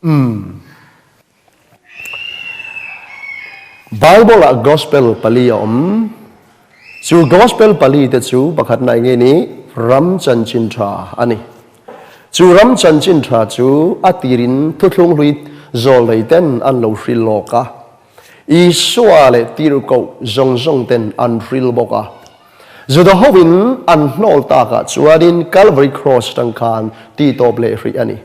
Umm. Bible ah Gospel pali a awm. Chu Gospel pali te chu pakhatna eng nge ni? Ram Chanchin Tha a ni. Chu Ram Chanchin Tha chu a tirin thuthlung hlui zawlnei ten an lo hril lawk a. Isua leh tirhkoh zawng zawng ten an hril bawk a. Juda hovin an hnawl takah chuanin Calvary Cross atang khan tihtawp leh hrih a ni.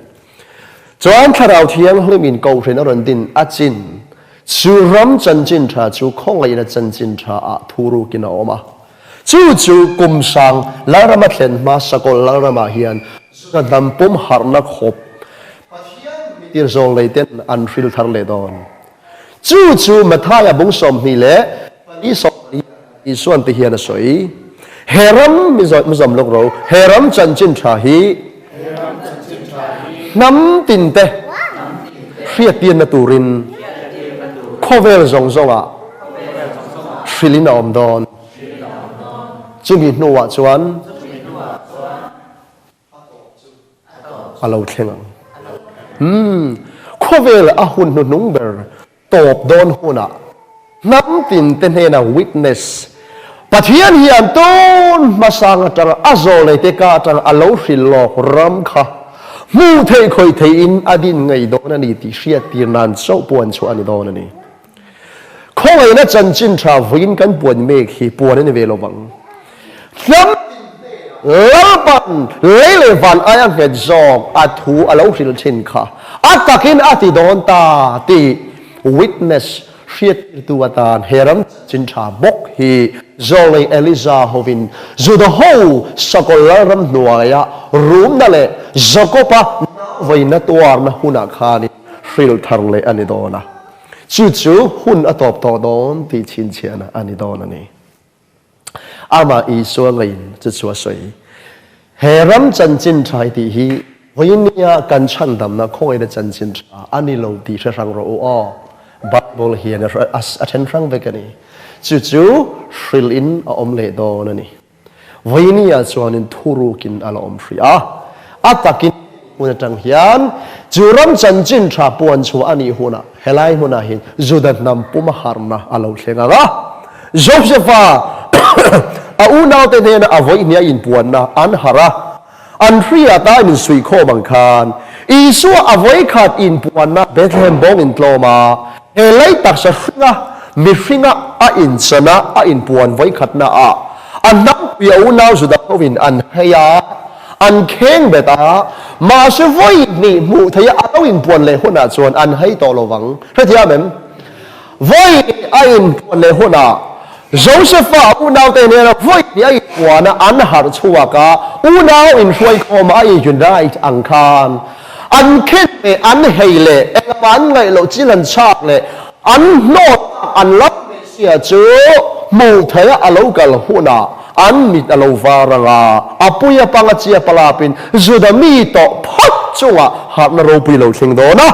Chuan Thlarau Thianghlimin Kohhran a rawn din a chin chu ram chanchin tha chu khawngaihna chanchin tha ah thu rukin a awm a. Chu chu kum sang Lalrama thlen hma Sakawlh Lalramah hian Juda hnam pum harhna khawp Pathian mitir zawng lei ten an hril thar leh dawn. Chu chu Mathaia bung 24 sawm Isuan ti hian a sawi, He ram mizawm lawk ro, he ram chanchin tha hi hnam tin te hriattirna turin khawvel zawng zawngah hrilhin a awm dawn. Chumi hnuah chuan a lo thleng ang. Umm, khawvel a hun hnuhnung ber tawp dawn hunah hnam tin te hnena witness Pathian hian tun hmasang atanga a zawlnei te ka atanga a lo hrilh lawk ram kha hmuh theih khawih theihin a din ngei dawn a ni tih hriattir nan chauh puan chhuah a ni dawn a ni. Khawngaihna chanchin tha vawiin kan puan mek hi puan a ni ve lovang. Hnam tin hnenah Lalpan lei leh van aia nghet zawk a thu a lo hrilh thin kha a takin a ti dawn ta tih witness hriattirtu atan he ram chanchin tha bawk hi Zawlei Eliza hovin Juda ho sakawlh lalram hnuaia rumna leh Jakoba nauvaina tuarna hunah khanin hrilh thar leh a ni dawn a. Chu chu hun a tawp tawh dawn tih chhinchhiahna a ni dawn a ni. Amah Isua ngeiin chu chu a sawi. He ram chanchin tha hi tih hi vawinia kan chhandamna khawngaihna chanchin tha a ni lo tih hre hrang rawh u aw. Bible hian a then hrang vek a ni. Chu chu hrilh in a awm leh dawn a ni. Vawinia chuanin thurukin a la awm hrih a. A takin hmun atang hian chu ram chanchin tha puan chhuah a nih hunah helai hmunah hian Juda hnam puma harhna a lo thleng ang a. Josepha a unaute hnena a vawihnia inpuanna an harh a, an hriat a insuihkhawm ang khan Isua a vawikhat inpuanna Bethlehem bawng intlawm a, he lei taksa hringa mihringa a inchan a, a inpuan vawikhatna ah a hnampui a unau Juda hovin an hei a, an kheng bet a, mahse vawihnih hmuh theih a lo inpuan leh hunah chuan an hei tawh lo vang. Hrethiam em? Vawi a inpuan leh hunah Josepha unaute nena vawi a inpuan a, an harh chhuak a, unau inhruaikhawm a in-unite ang khan an khen leh an hei leh engmah an ngaih loh chin an chhak leh an hnawt tak an lam leh sia chu hmuh theih a a lo kal hunah an mit a lo var ang a, a pui a pang a chia palapin Juda mi tawh phawt chungah harhna ropui lo thleng dawn a.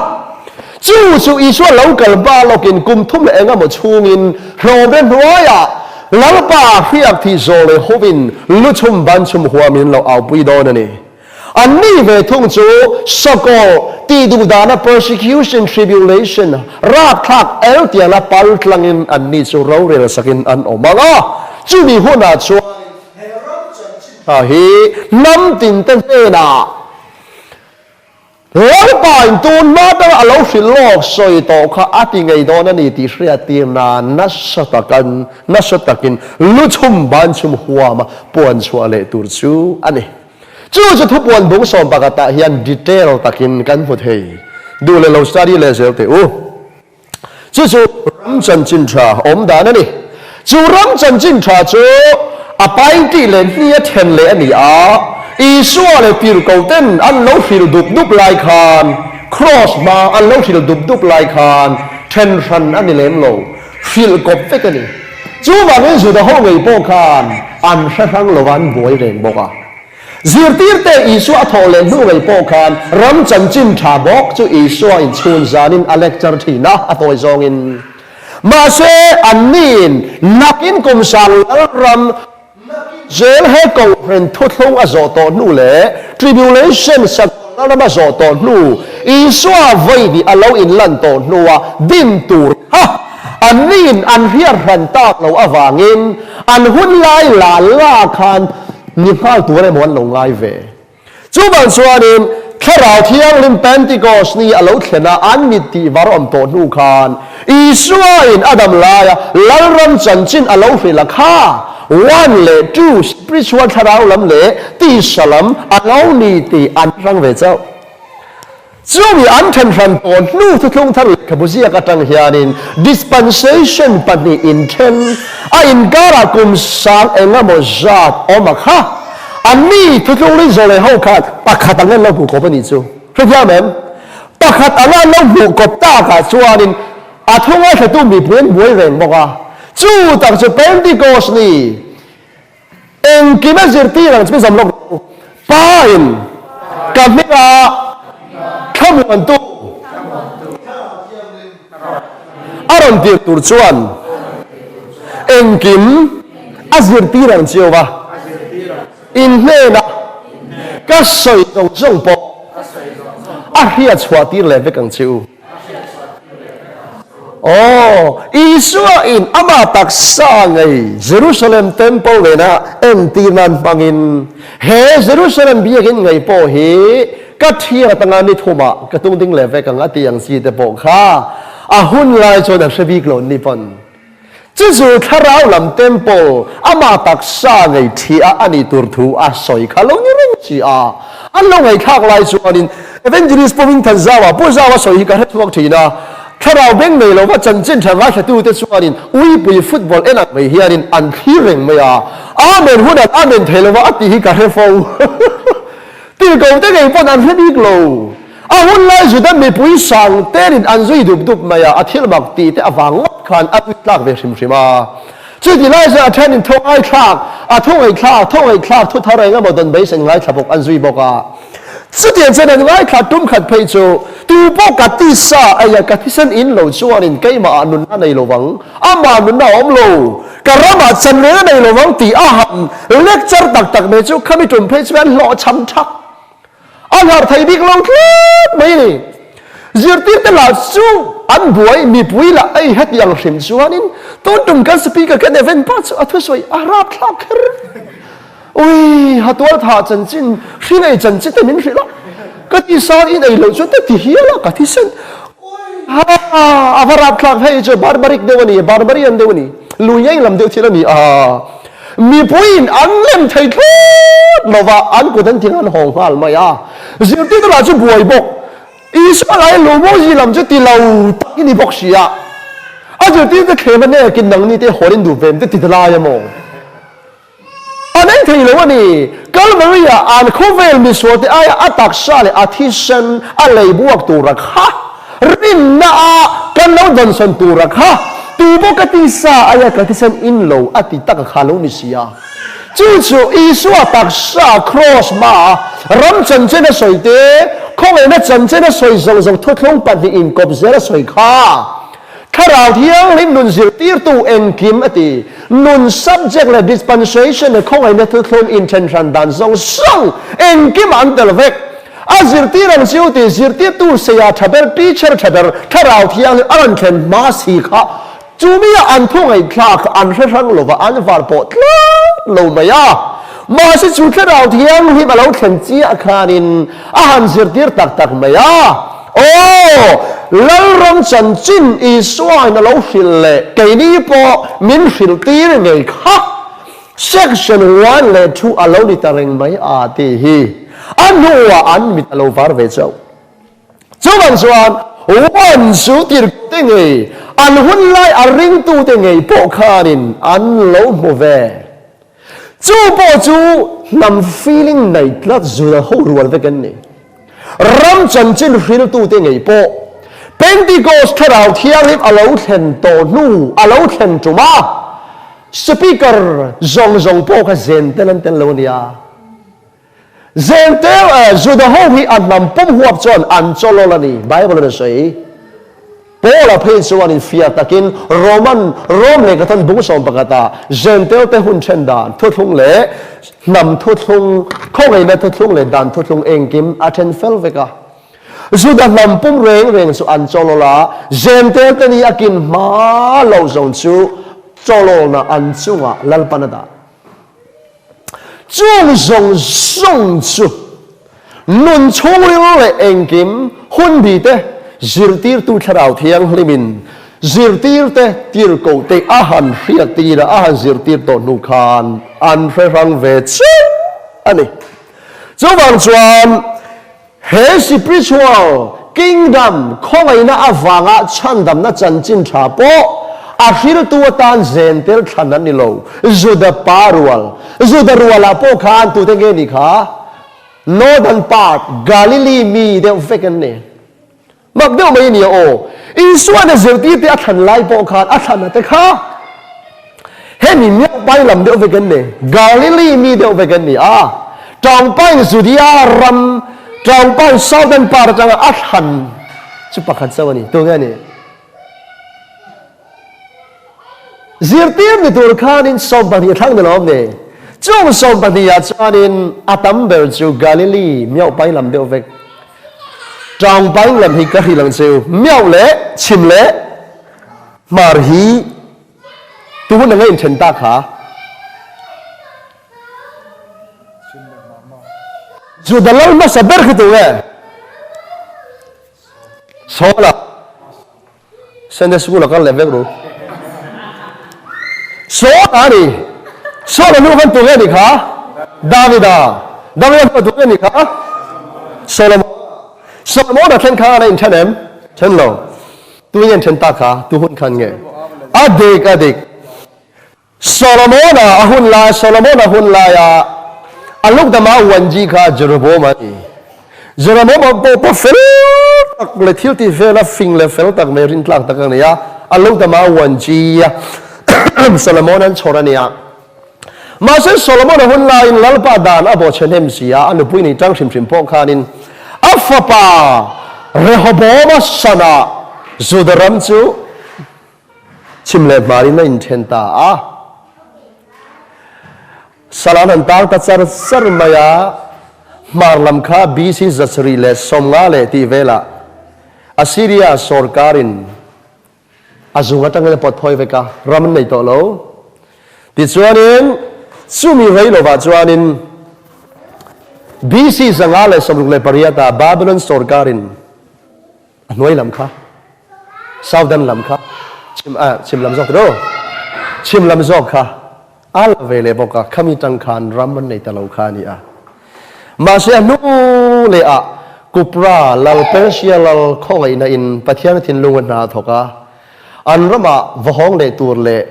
Chu chu Isua lo kal hma lawkin kum thum leh eng emaw chhungin hlawmre hnuaiah Lalpa hriak thih zawh leh hovin lu chhum ban chhum huamin lo aupui dawn a ni. Anni ve thung chu sakawlh tih duh dana persecution, tribulation, rapthlak el tianga pal tlangin anni chu rorel sakin an awm ang a, chumi hunah chuan he ram chanchin tha hi hnam tinte hnenah Lalpa in tun hma tanga a lo hrilh lawk sawi tawh kha a ti ngei dawn a ni tih hriattir nan nasa takan nasa takin lu chhum ban chhum huama puan chhuah leh tur chu a ni. Chu chu thupuan bung sawm pakhatah hian detail takin kan hmu thei. Duh leh lo study leh zel teh u. Chu chu ram chanchin tha awm dan a ni. Chu ram chanchin tha chu a paitih leh hni a then leh a ni a, Isua leh tirhkoten an lo hrilh dup dup lai khan, Kraws hma an lo hrilh dup dup lai khan then hran a ni lem lo, hrilh kawp vek a ni. Chuvangin Juda ho ngei pawh khan an hre hrang lova an buai reng bawk a. Zirtirte Isua a thawh leh hnu ngei pawh khan ram chanchin tha bawk chu Isua in chhun zanin a lecture thin a, a tawi zawngin. Mahse, anniin nakin kum sang lalram zel he kohhran thuthlung a zawh tawh hnu leh tribulation sakawlh lalram a zawh tawh hnu. Isua vawi a lo inlan tawh hnua din tur kha anniin an hriat hran tak loh avangin an hun lai la la khan ni nghal tur emaw an lo ngai ve. Chuvang chuanin Thlarau Thianghlim Pentecost ni a lo thlen a, an mit tih var awm tawh hnu khan Isuain a dam laia Lalram chanchin a lo hrilh a kha, one leh two spiritual thlarau lam leh tisa lam a lo ni tih an hrang ve chauh. Chumi an then hran tawh hnu thuthlung thar lehkhabu ziak atang hianin dispensation pahnih inthen a inkarah kum sang engemaw zat awm a kha. Anni thuthlung rin zawh leh ho khan pakhat ang an lo hmuh kawp a nih chu. Hrethiam em? Pakhat anga an lo hmuh kawp takah chuanin a thu ngaithlatu mipui an buai reng bawk a. Chu tak chu Pentecost ni Engkim a zirtir ang chu zam lawk lo. Pa in ka hming a thlamuantu a rawn tir tur chuan engkim a zirtir ang chiau va, in hnenah ka sawi zawng zawng pawh a hriat chhuah tir leh vek ang che u. Aw, Isua in amah taksa ngei Jerusalem Temple nena entir nan hmangin he Jerusalem biakinn ngei pawh hi ka thiang atanga ni thumah ka tung ding leh vek ang a ti ang chi te pawh kha a hun lai chuan a hre bik lo ni pawn. Chu chu thlarau lam temple amah taksa ngei thih a a nih tur thu a sawi kha lo ni reng si a. An lo ngaihthlak lai chuanin Evangelist Pu Hmingthanzaua, Pu Zaua sawi hi ka hre chhuak thin a, thlarau beng nei lova chanchin tha ngaithlatute chuanin uipui football en ang mai hianin an thlir reng mai a, Amen hunah Amen thei lova a tih hi ka hre fo. Tirhkohte ngei pawn an hre bik lo. A hun lai Juda mipui sang terin an zui dup dup mai a, a thil mak tih te avang ngawt khan a tui tlak ve hrim hrim a. Chuti lai chuan a thenin tho ngaithlak, a tho ngaihthlak, tho ngaihthlak thu thar eng emaw dawn beisei ngaithla bawk an zui bawk a. Chutiang chuan an ngaithla tum khat phei chu tu pawh ka tisa eia ka thisen in lo chuanin keimah ah nunna nei lo vang, amah nunna a awm lo, ka ramah chan reng a nei lo vang tih a han lecture tak tak mai chu khami tum phei chuan hlawhchham thak a hlar thei bik lo tlat mai a ni. Zirtirte lah chu an buai, mipui lah ei heti ang hrim chuanin tun tum kan speaker kan event pa chu a thusawi a rapthlak kher. Ui, hatual thah chanchin, hring ei chanchin te min hrilh a, ka tisa in ei loh chuan te ti hial a, ka thisen. Ui, ha, a va rapthlak hei chu barbaric deuh a ni, barbarian deuh a ni, lui ei lam deuh thil a ni a. Mipuiin an lem thei thlawt lo va, an kut an thing an hawng nghal mai a. Zirtirtu lah chu buai bawk. Isua lai Lumozi lam chu ti lo tak i ni bawk si a. A zirtirte thlem a nekin nangni te hawn in duh ve em te ti ta lai a maw? A nei thei lo a ni. Kalvary-ah an khawvel misual te aia a taksa leh a thisen a lei buak tura kha, rinna a kan lo dawnsawn tura kha, tu pawh ka tisa aia ka thisen in lo a ti tak a kha lo ni si a. Chu chu Isua taksa kraws hmaa ram chanchin a sawi te, khawngaihna chanchin a sawi zawng zawng thuthlung pahnihin kawp zel a sawi kha. Thlarau Thianghlim nun zirtirtu engkim a ti. Nun subject leh dispensation leh khawngaihna thuthlung inthenhran dan zawng zawng engkim an tel vek. A zirtir ang chiu ti zirtirtu seia tha ber, teacher tha ber, Thlarau Thianghlim a rawn thlen hma si kha chumi ah an thu ngaihthlak an hre hrang lova an var pawh tlat lo mai a. Mahse chu Thlarau Thianghlim a lo thlen chiah khanin a han zirtir tak tak mai a. Aw, Lalram chanchin Isuain a lo hrilh leh keini pawh min hrilh tir ngei kha. Section one leh two a lo ni ta reng mai a tih hi a hnuah an mit a lo var ve chauh. Chuvang chuan one chu tirhte ngei, an hun lai a ringtute ngei pawh khanin an lo hmu ve. Chu pawh chu hnam feeling nei tlat zul ho rual vek an ni. Ram chanchin hriltute ngei pawh Pentecost Thlarau Thianghlim a lo thlen tawh hnu a lo thlen tum a, Speaker zawng zawng pawh kha zen tel an tel lo a nia. Zen tel Juda ho hi a hnam pum huap chuan an chawlawl a ni, Bible in a sawi. Paula phei chuan infiah takin Roman Rom lehkhathawn bung 11 ah Jentail te hun then dan thuthlung leh hnam thuthlung, khawngaihna thuthlung leh dan thuthlung engkim a then fel vek a. Juda hnam pum reng reng chu an chawlawl a, Jentail te ni a kin hma lo zawng chu chawlawlna an chungah Lalpan a dah. Chung zawng zawng chu nun chhungril leh engkim hunbi te zirtirtu Thlarau Thianghlimin zirtirte tirhkohte a han hriattir a, a han zirtir tawh hnu khan an hre hrang ve chiah a ni. Chuvang chuan He Spiritual Kingdom khawngaihna avanga chhandamna chanchin tha pawh a hriltu atan zen tel thlan an ni lo. Juda pa rual, Juda rualah pawh khan tute nge ni kha? Northern part, Galilee mi deuh vek an ni. Mak deuh mai a nia aw. Isua'n a zirtirte a thlan lai pawh khan a thlan a te kha hemi miaupai lam deuh vek an ni, Galilee mi deuh vek an ni a. Tawngpain Judea ram, tawngpain southern part atanga a thlan chu pakhat chauh a ni. Tunge a ni? Zirtir ni tur khanin 12 a thlang ni lo awm ni? Chung 12 ah chuanin a tam ber chu Galilee miaupai lam deuh vek. Tawngpai lam hi ka hrilh ang che u, miauh leh chhim leh hmar hi tu hun anga inthen ta kha? Juda lal hmasa ber khi tu nge? Saula. Sunday school a kal leh vek ru. Saul a ni. Saul a hnu khan tu nge ni kha? Davida. Davida hnu tu nge ni kha? Solomon. Solomon a then khan a inthen em? Then lo. Tu nge inthen ta kha? Tu hun khan nge? A dik a dik. Solomona a hun lai, Solomona hun laia a lukdama uanji kha Jeroboam a ni. Jeroboam pawh pa fel tak leh thil tih vela fing leh fel tak mai rintlak tak a ni a, a lukdama uanji a Solomon an chhawr a ni a. Mahse Solomona hun laiin Lalpa dan a bawhchhe hnem si a, a nupui nei tang hrim hrim pawh khanin a fapa Rehoboama sanah Juda ram chu Chhim leh hmarin a inthen ta a, Salan an tang ta char char mai a, hmar lam kha BC 750 leh tih velah Assyria sawrkarin a zung atangin a pawt phawi vek a, ram an nei tawh lo. Tichuanin chumi rei lovah chuanin BC 568 ah Babylon sawrkarin A hnuai lam kha southern lam kha chhim ah chhim lam zawk tiraw chhim lam zawk kha a la ve leh bawk a khami tang khan ram an nei ta lo kha a ni a mahse a hnu leh ah Kupra lal Persia lal khawngaihna in Pathian thinlung a hna a thawk a an ramah va hawng leh tur leh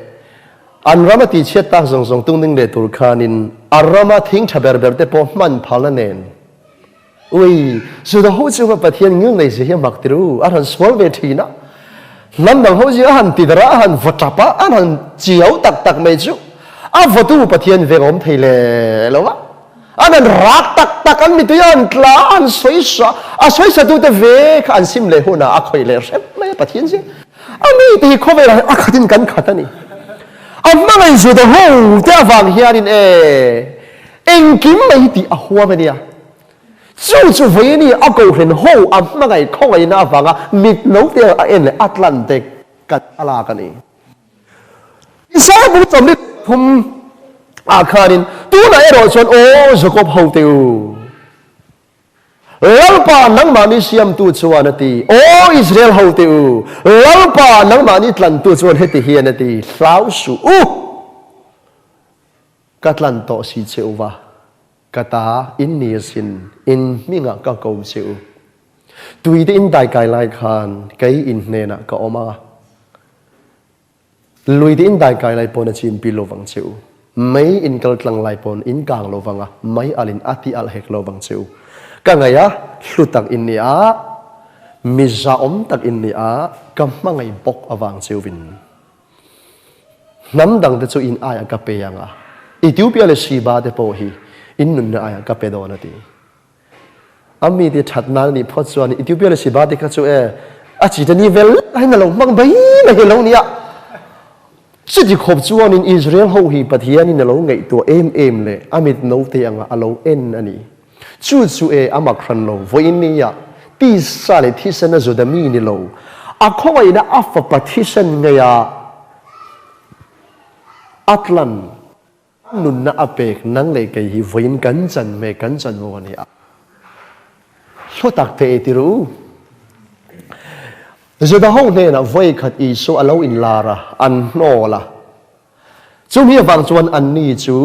an rama tihchhiat tak zawng zawng tung ding leh tur khanin a rama thing tha ber ber te pawh hman phalna nen Ui, Juda ho chu va Pathian ngil nei zia hi a mak tir u, a han sual ve thin a. Hnam dang ho zia a han ti darh a, a han vaw tap a, a han chiau tak tak mai chu a vawtu Pathian veng a awm thei le lo a. An han rak tak tak, an mitui a han tla a, a han sawi sa, a sawi satute ve kha an sim leh hunah a khawih leh hrep mai a Pathian zia. A mite hi khawvelah hian a khatin kan khat a ni. A hmangaih Juda ho te avang hianin e, Engkim mai hi tih a huam a nia. Chu chu vawiini a kohhran ho a hmangaih khawngaihna avanga mit no te a en leh a tlan te kan a lak a ni. Isaiah bung 43 ah khanin tunah erawh chuan aw Jacob ho te u, Lalpa nangmahni siamtu chuan a ti, Aw Israel ho te u, Lalpa nangmahni tlantu chuan heti hian a ti, hlau suh u. Ka tlan tawh si che u va, ka ta in ni asin, in hmingah ka ko che u. Tuite in daikai lai khan kei in hnenah ka awm a, luite in daikai lai pawn a chimpi lo vang che u, mei in kal tlang lai pawn in kang lo vang a, mei alin a ti alh hek lo vang che u. Ka ngaih a, hlu tak in ni a, mi zahawm tak in ni a, ka hmangaih bawk avang che uvin. Hnam dangte chu in aiah ka pe ang a, Ethiopia leh Sheba te pawh hi in nunna aiah ka pe dawn a ti. A mite that nan a nih phawt chuan Ethiopia leh Sheba te kha chu e, a chi te ni vel laiin a lo hmang mai mai hi lo nia. Chuti khawp chuanin Israel ho hi Pathianin a lo ngaihtuah em em leh a mit note anga a lo en a ni. Chu chu e a mak hran lo, vawiin nia. Tisa leh thisen a Juda mi ni lo, a khawngaihna a fapa thisen ngeia a tlan nunna a pek nang leh kei hi vawiin kan chan hmeh kan chanvo a ni a. Hlu tak te i ti ru. Juda ho hnenah vawikhat Isua a lo inlar a, an hnawl a. Chumi avang chuan anni chu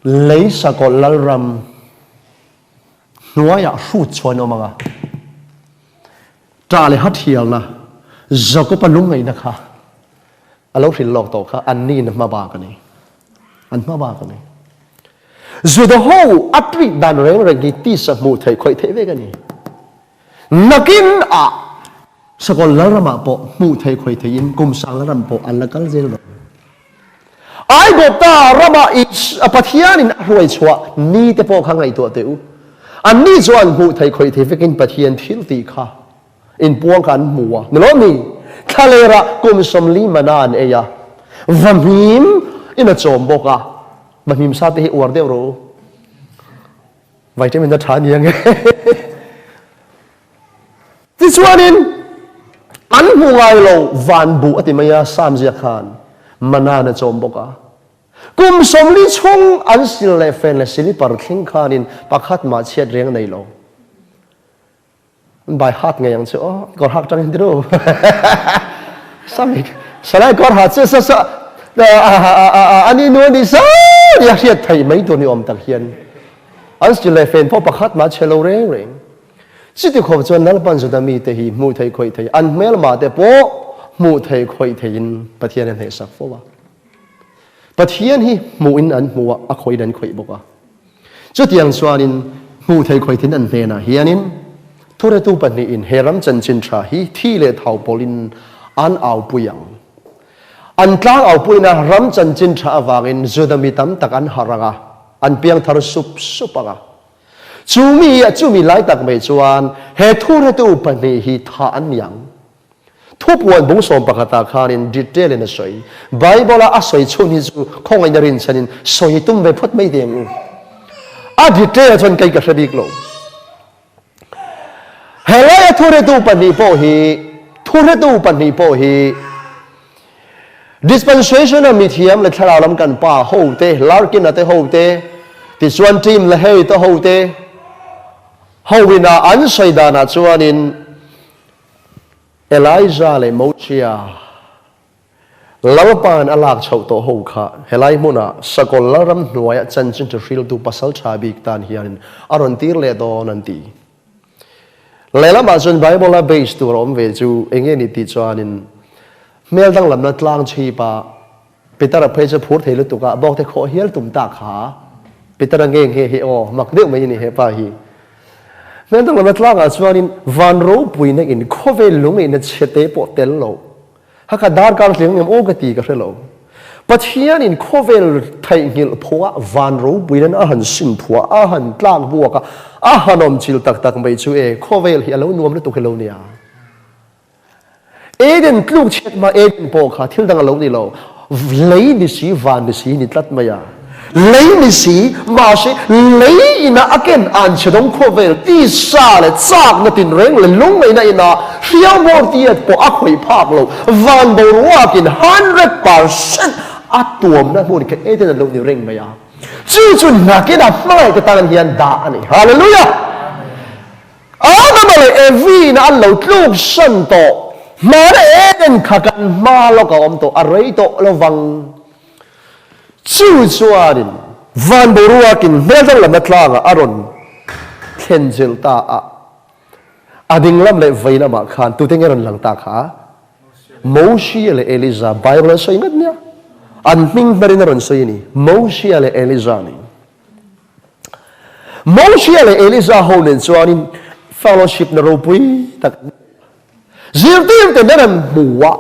Lei sakawlh lalram hnuaiah hrut chhuah an awm ang a, ṭah leh hathialna Jakob-a lungngaihna kha a lo hrilh lawk tawh kha anniin a hma bak a ni. An hma bak a ni. Juda ho a treat dan reng reng hi tisa hmuh theih khawih theih vek a ni. Nakin ah sakawlh lalramah pawh hmuh theih khawih theihin kum sang lalram pawh an la kal zel dawn. Aigupta rama Pathianin a hruai chhuah ni te pawh kha ngaihtuah teh u. Anni chuan hmuh theih khawih thei vekin Pathian thil tih kha inpuang kha an hmu a. Ni lawm ni? Thlalerah kum 40 mana an ei a, vahmim in a chawm bawk a. Vahmim sa te hi uar deuh rawh u. Vitamin a tha a ni ang e. Tichuanin, an hmu ngai lo van buh a ti mai a, Sam ziak khan Manan a chawm bawk a. Kum 40 chhung an sil leh fen leh silipar thleng khanin pakhat mah chhiat reng a nei lo. An bai hat ngei ang chu aw, kawr hak tangin ti ru. Sam hi salai kawr ha chu sa sa ani nu ani sa ni a hriat theih mai tur ni awm tak hian an sil leh fen pawh pakhat mah chhe lo reng reng. Chuti khawp chuan Lalpan Juda mite hi hmuh theih khawih thei, an hmelmah te pawh hmuh theih khawih theiin Pathian a hnehsak fo a. Pathian hi hmuhin an hmu a, a khawihin an khawih bawk a. Chutiang chuanin hmuh theih khawih thin an hnenah hianin thuretu pahnihin he ram chanchin tha hi thi leh thau pawlhin an aupui ang. An tlang aupuina ram chanchin tha avangin Juda mi tam tak an harh ang a, an piangthar sup sup ang a. Chu mi ah chumi lai tak mai chuan he thuretu pahnih hi thah an ni ang. Thupuan bung sawm pakhatah khanin detail in a sawi. Bible a a sawi chhun hi chu khawngaihna rinchhanin sawi tum ve phawt mai teh ang u. A detail chuan kei ka hre bik lo. Helaia thuretu pahnih pawh hi thuretu pahnih pawh hi Dispensation a mithiam leh thlarau lam kan pa ho te, Larkin-a te ho te, tichuan Tim LaHaye te ho te hoin a an sawi danah chuanin Elijah leh Mosia Lalpa'n a lak chhoh tawh ho kha helai hmuna Sakawlh Lalram hnuaia chanchin thu hriltu pasal tha bik tan hianin a rawn tir leh dawn an ti. Lehlamah chuan Bible-a base tur a awm ve chu eng nge ni tih chuanin hmel danglamna tlang chhipa Peter-a phei chu phur thei lutuk a, bawkte khawh hial tum ta kha. Peter-a nge nge hi aw, mak deuh mai a ni hepa hi. Hmel danglamna tlangah chuanin van ropuina in khawvel lungeihna chhete pawh tel lo Hakha darkar tling em aw ka ti ka hre lo. Pathianin khawvel theihnghilh phuah van ropui nan a han sim phuah, a han tlak buak a, a han awm chil tak tak mai chu e, khawvel hi a lo nuam lutuk hi lo nia. Eden tluk chhiat hma Eden pawh kha thil dang a lo ni lo. Lei ni si, van ni si ni tlat mai a. Lei ni si, mahse lei ina a ken an chhe dawng khawvel tisa leh chakna tinreng leh lungngaihna ina hriamhmawr tiat pawh a khawih phak lo, van boruakin 100% a tuamna hmun kha Eden a lo ni reng mai a. Chu chu nakin a hmangaih te tan hian dah a ni. Hallelujah! Adama leh Evi-na an lo tluk san tawh. Hmana Eden kha kan hma lawk a awm tawh, a rei tawh lovang. Chu chuanin van boruakin hmel danglamna tlangah a rawn thlen zilh ta a. A dinglam leh vei lamah khan tute nge rawn lang ta kha? Mosia leh Elija, Bible an sawi ngat nia. An hming hmerin a rawn sawi a ni, Mosia leh Elija ni. Mosia leh Elija ho nen chuanin fellowship na ropui tak an nei a. Zirtirten a rawn hmu a,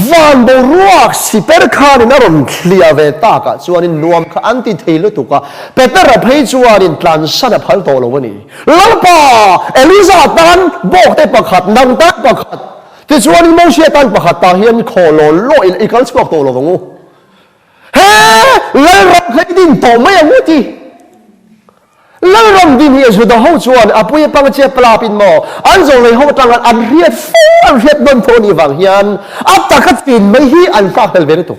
van boruak siper khanin a rawn thliah ve takah chuanin nuam kha an ti thei lutuk a, Petera phei chuanin tlansan a phal tawh lo a ni. Lalpa, Eliza tan bawkte pakhat, nang tan pakhat, tichuanin Mosia tan pakhat tah hian khaw law law ila i kal chhuak tawh lo vang u. He Lalram kha i din tawh mai ang u ti. Lalram din hi Juda ho chuan a pui pang che plap in maw an zawng lei ho atang an hriat fo an hriat nawn tho anih vang hian a taka tin mai hi an nghak hlel ve lutuk.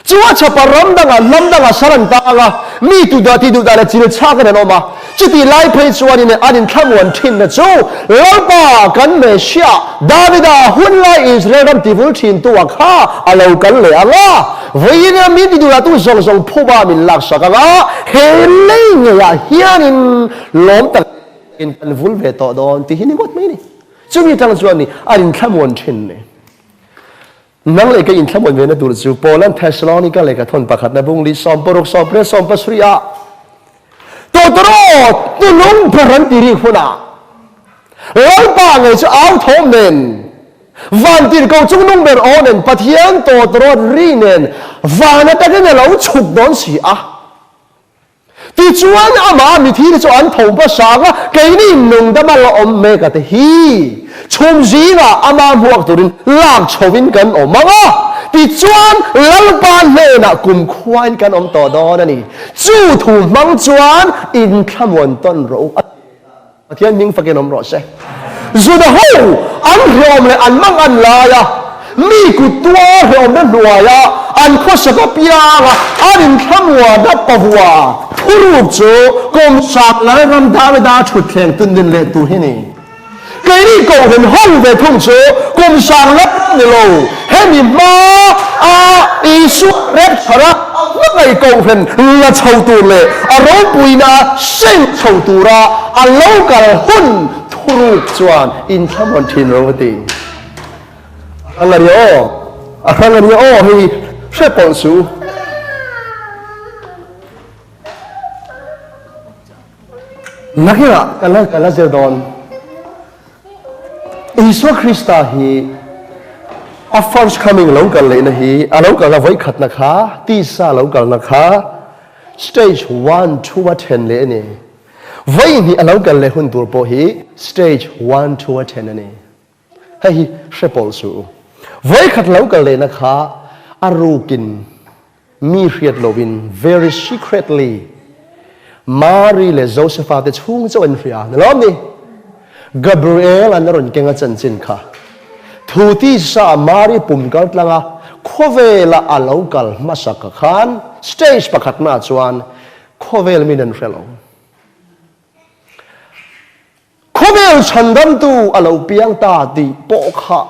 Chu a chhapa ram dangah hnam dangah sal an tang a, mi tu dah ti duh dah leh chil chhak in an awm a. Chutih lai phei chuanin an inthlamuan thinna chu Lalpa kan Messiah Davida hun lai Israel ram tivul thintu ah kha a lo kal leh ang a, vawiin a mi ti duh dahtu zawng zawng phuba min laksak ang a, he lei ngeiah hianin lawm takin kan vul ve tawh dawn tih hi ni ngawt mai a ni. Chumi tang chuan ni an inthlamuan thin ni. Nang leh ka inthlamuan vena tur chu Paulan Thessalonika lehkha thawn pakhatna bung li 60 18 17 ah Tawtawrawt hnulung ber an ti rik hunah Lalpa ngei chu au thawm nen vantirhkoh chungnung ber aw nen Pathian tawtawrawt ri nen van atangin a lo chhuk dawn si a. Tichuan, amah mithi te chu an tho hmasa ang a, keini nungdama la awm mek a te hi chhum zingah ama hmuak turin lak chhovin kan awm ang a, tichuan Lalpa hnenah kumkhuain kan awm tawh dawn a ni. Chu thu hmang chuan inthlamuan tawn rawh u a ti. Pathian hming fakin awm rawh se. Juda ho an hrehawm leh an mang an lai a, mi kut tuar hrehawmna hnuaia an khawsak apianga an inthlamuan a pavua thuruk chu kum sang Lalram Davida thutthleng tundin leh tur hi ni. Keini Kohhran ho ve thung chu kum sang Lalram ni lo, hemi hma a Isua rep chhara hmangaih Kohhran la chho tur leh a ropuina seng chho tura a lo kal hun thuruk chuan inthlamuan thin ro a ti. A hrang a nia aw, a hrang a nia aw hei hre pawlh suh. Nakinah ka la ka la zir dawn. Isua Krista hi a first coming lo kal lehna hi a lo kalna vawikhatna kha tisa lo kalna kha stage one two a then leh a ni. Vawihnih a lo kal leh hun tur pawh hi stage one two a then a ni. Hei hi hre pawlh suh u. Vawikhat lo kal lehna kha a rukin mi hriat loin very secretly Mari leh Josepha te chhung chauh an hria ni lawm ni? Gabriel an a rawn keng a chanchin kha thu tisa Mari pum kal tlanga khawvela a lo kal hmasa ka khan stage pakhatna chuan khawvel min an hre lo. Khawvel chhandamtu a lo piang ta tih pawh kha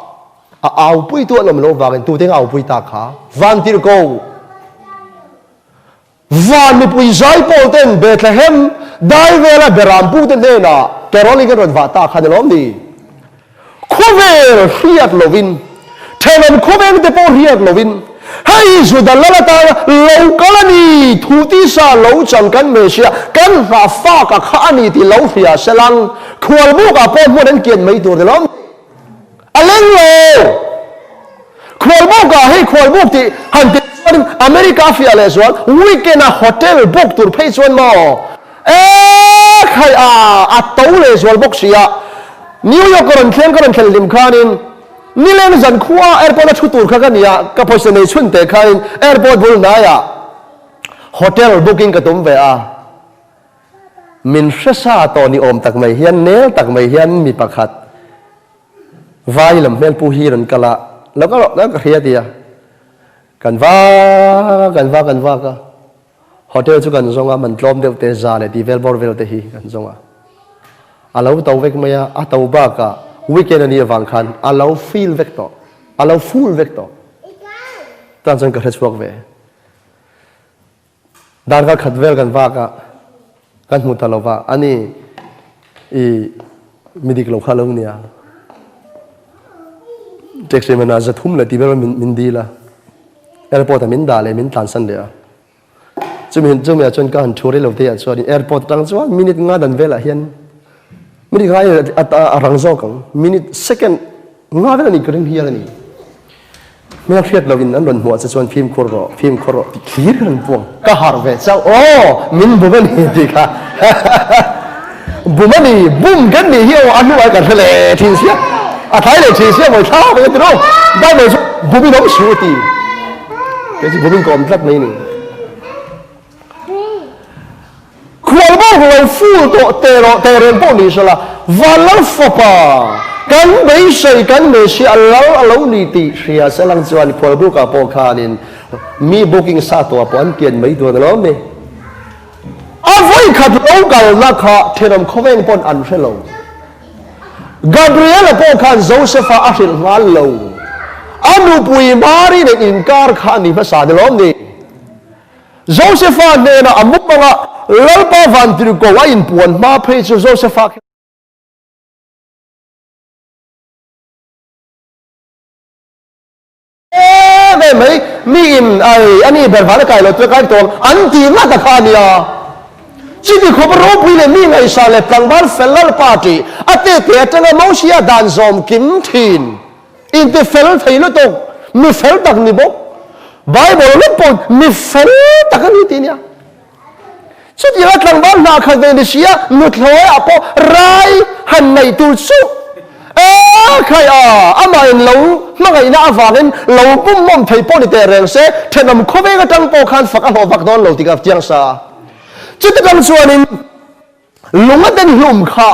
a aupuitu an awm loh vangin tute nga aupui ta kha vantirhko van mipui zai pawl ten Bethlehem dai vela Berampu te hnenah caroling an rawn vah ta kha ni lawm ni? Khawvel hriat lovin, thenawm khawveng te pawh hriat lovin, hei Juda lal atana lo kal a ni, thu tisa lo chang kan Messiah, kan nghah fak a kha a ni tih lo hria selang, khualbukah pawh hmun an kian mai tur ni lo. A leng lo! Khualbukah hei khualbuk tih han tih chuanin America a fiah leh zual, weekend a hotel book tur phei chuan maw? Eek hai a, a to leh zual bawk si a. New York ka rawn thleng ka rawn thlen hlim khanin nileng zan khua airport a thu tur kha ka ni a, ka pawisa nei chhun teh khanin airport bul hnaiah hotel booking ka tum ve a. Min hresa tawh ni awm tak mai hian nel tak mai hian mi pakhat vai lam hmel pu hi rawn kal a, lo kal rawh ka hria ti a, kan vak kan vak kan vak a. Hotel chu kan zawng a, man tlawm deuh te, za leh tih vel bawr vel te hi kan zawng a. A lo to vek mai a, a to bakah weekend a nih avang khan a lo fill vek tawh, a lo full vek tawh. Tan chuan ka hre chhuak ve. Darkar khat vel kan vak a, kan hmu ta lo va, ani i mi dik lo kha lo nia. Taxi man ah 300 leh tih vel min dil a. Airport ah min dah leh min tlansan leh a. Chumi chumi ah chuan ka han thu rei lo te ah chuan airport atang chuan minute nga dan velah hian minute nga a rang zawk ang minute second nga vel a ni ka ring hial a ni. Hmel hriat lo in an rawn hmuah che chuan fimkhur rawh fimkhur rawh tih thlir kha an puang. Ka harh ve chauh aw min bum a ni tih kha bum a ni bum kan nih hi aw a hnuai kan hre leh thin sia a tlai leh thin sia mawi thlak mai a ti rawh Bible chu bum in awm suh a ti kei chu bum in ka awm tlat mai a ni. Khualbawk lo full tawh teh rawh teh reng pawh ni sela, Van Lal Fapa kan beisei kan Messiah Lal a lo ni tih hria selang chuan khualbukah pawh khanin mi booking sa tawhah pawh an kian mai dawn alawm ni. A vawikhat lo kalna kha thenawm khawveng pawn an hre lo. Gabriel-a pawh khan Joseph-a a hrilh nghal lo. A nupui Mary nen inkar kha a ni hmasa ni lawm ni? Joseph-a hnenah a mumanga Lalpa vantirhkoh a inpuan hma phei chu Joseph-a kher Em em mai, mi in ai a ni ber van a kai lo tura kai tawng an ti ngat a kha a nia. Chiti khawp ropui leh mi ngaihsah leh tlangval fel Lalpa tih a tete atanga Mosia dan zawm kim thin inti fel thei lutuk mi fel tak ni bawk. Bible lam pawh mi fel tak a ni tih a nia. Chutianga tlangval hna khat ve ni sia, nuthlawi ah pawh rai han neih tur chu e khai a, amah in lo hmangaihna avangin lo pumhmawm thei pawh ni teh reng se, thenawm khawveng atang pawh khan fak a hlawh vak dawn lo tih ka chiang sa. Chuti tang chuanin lung a den hlum kha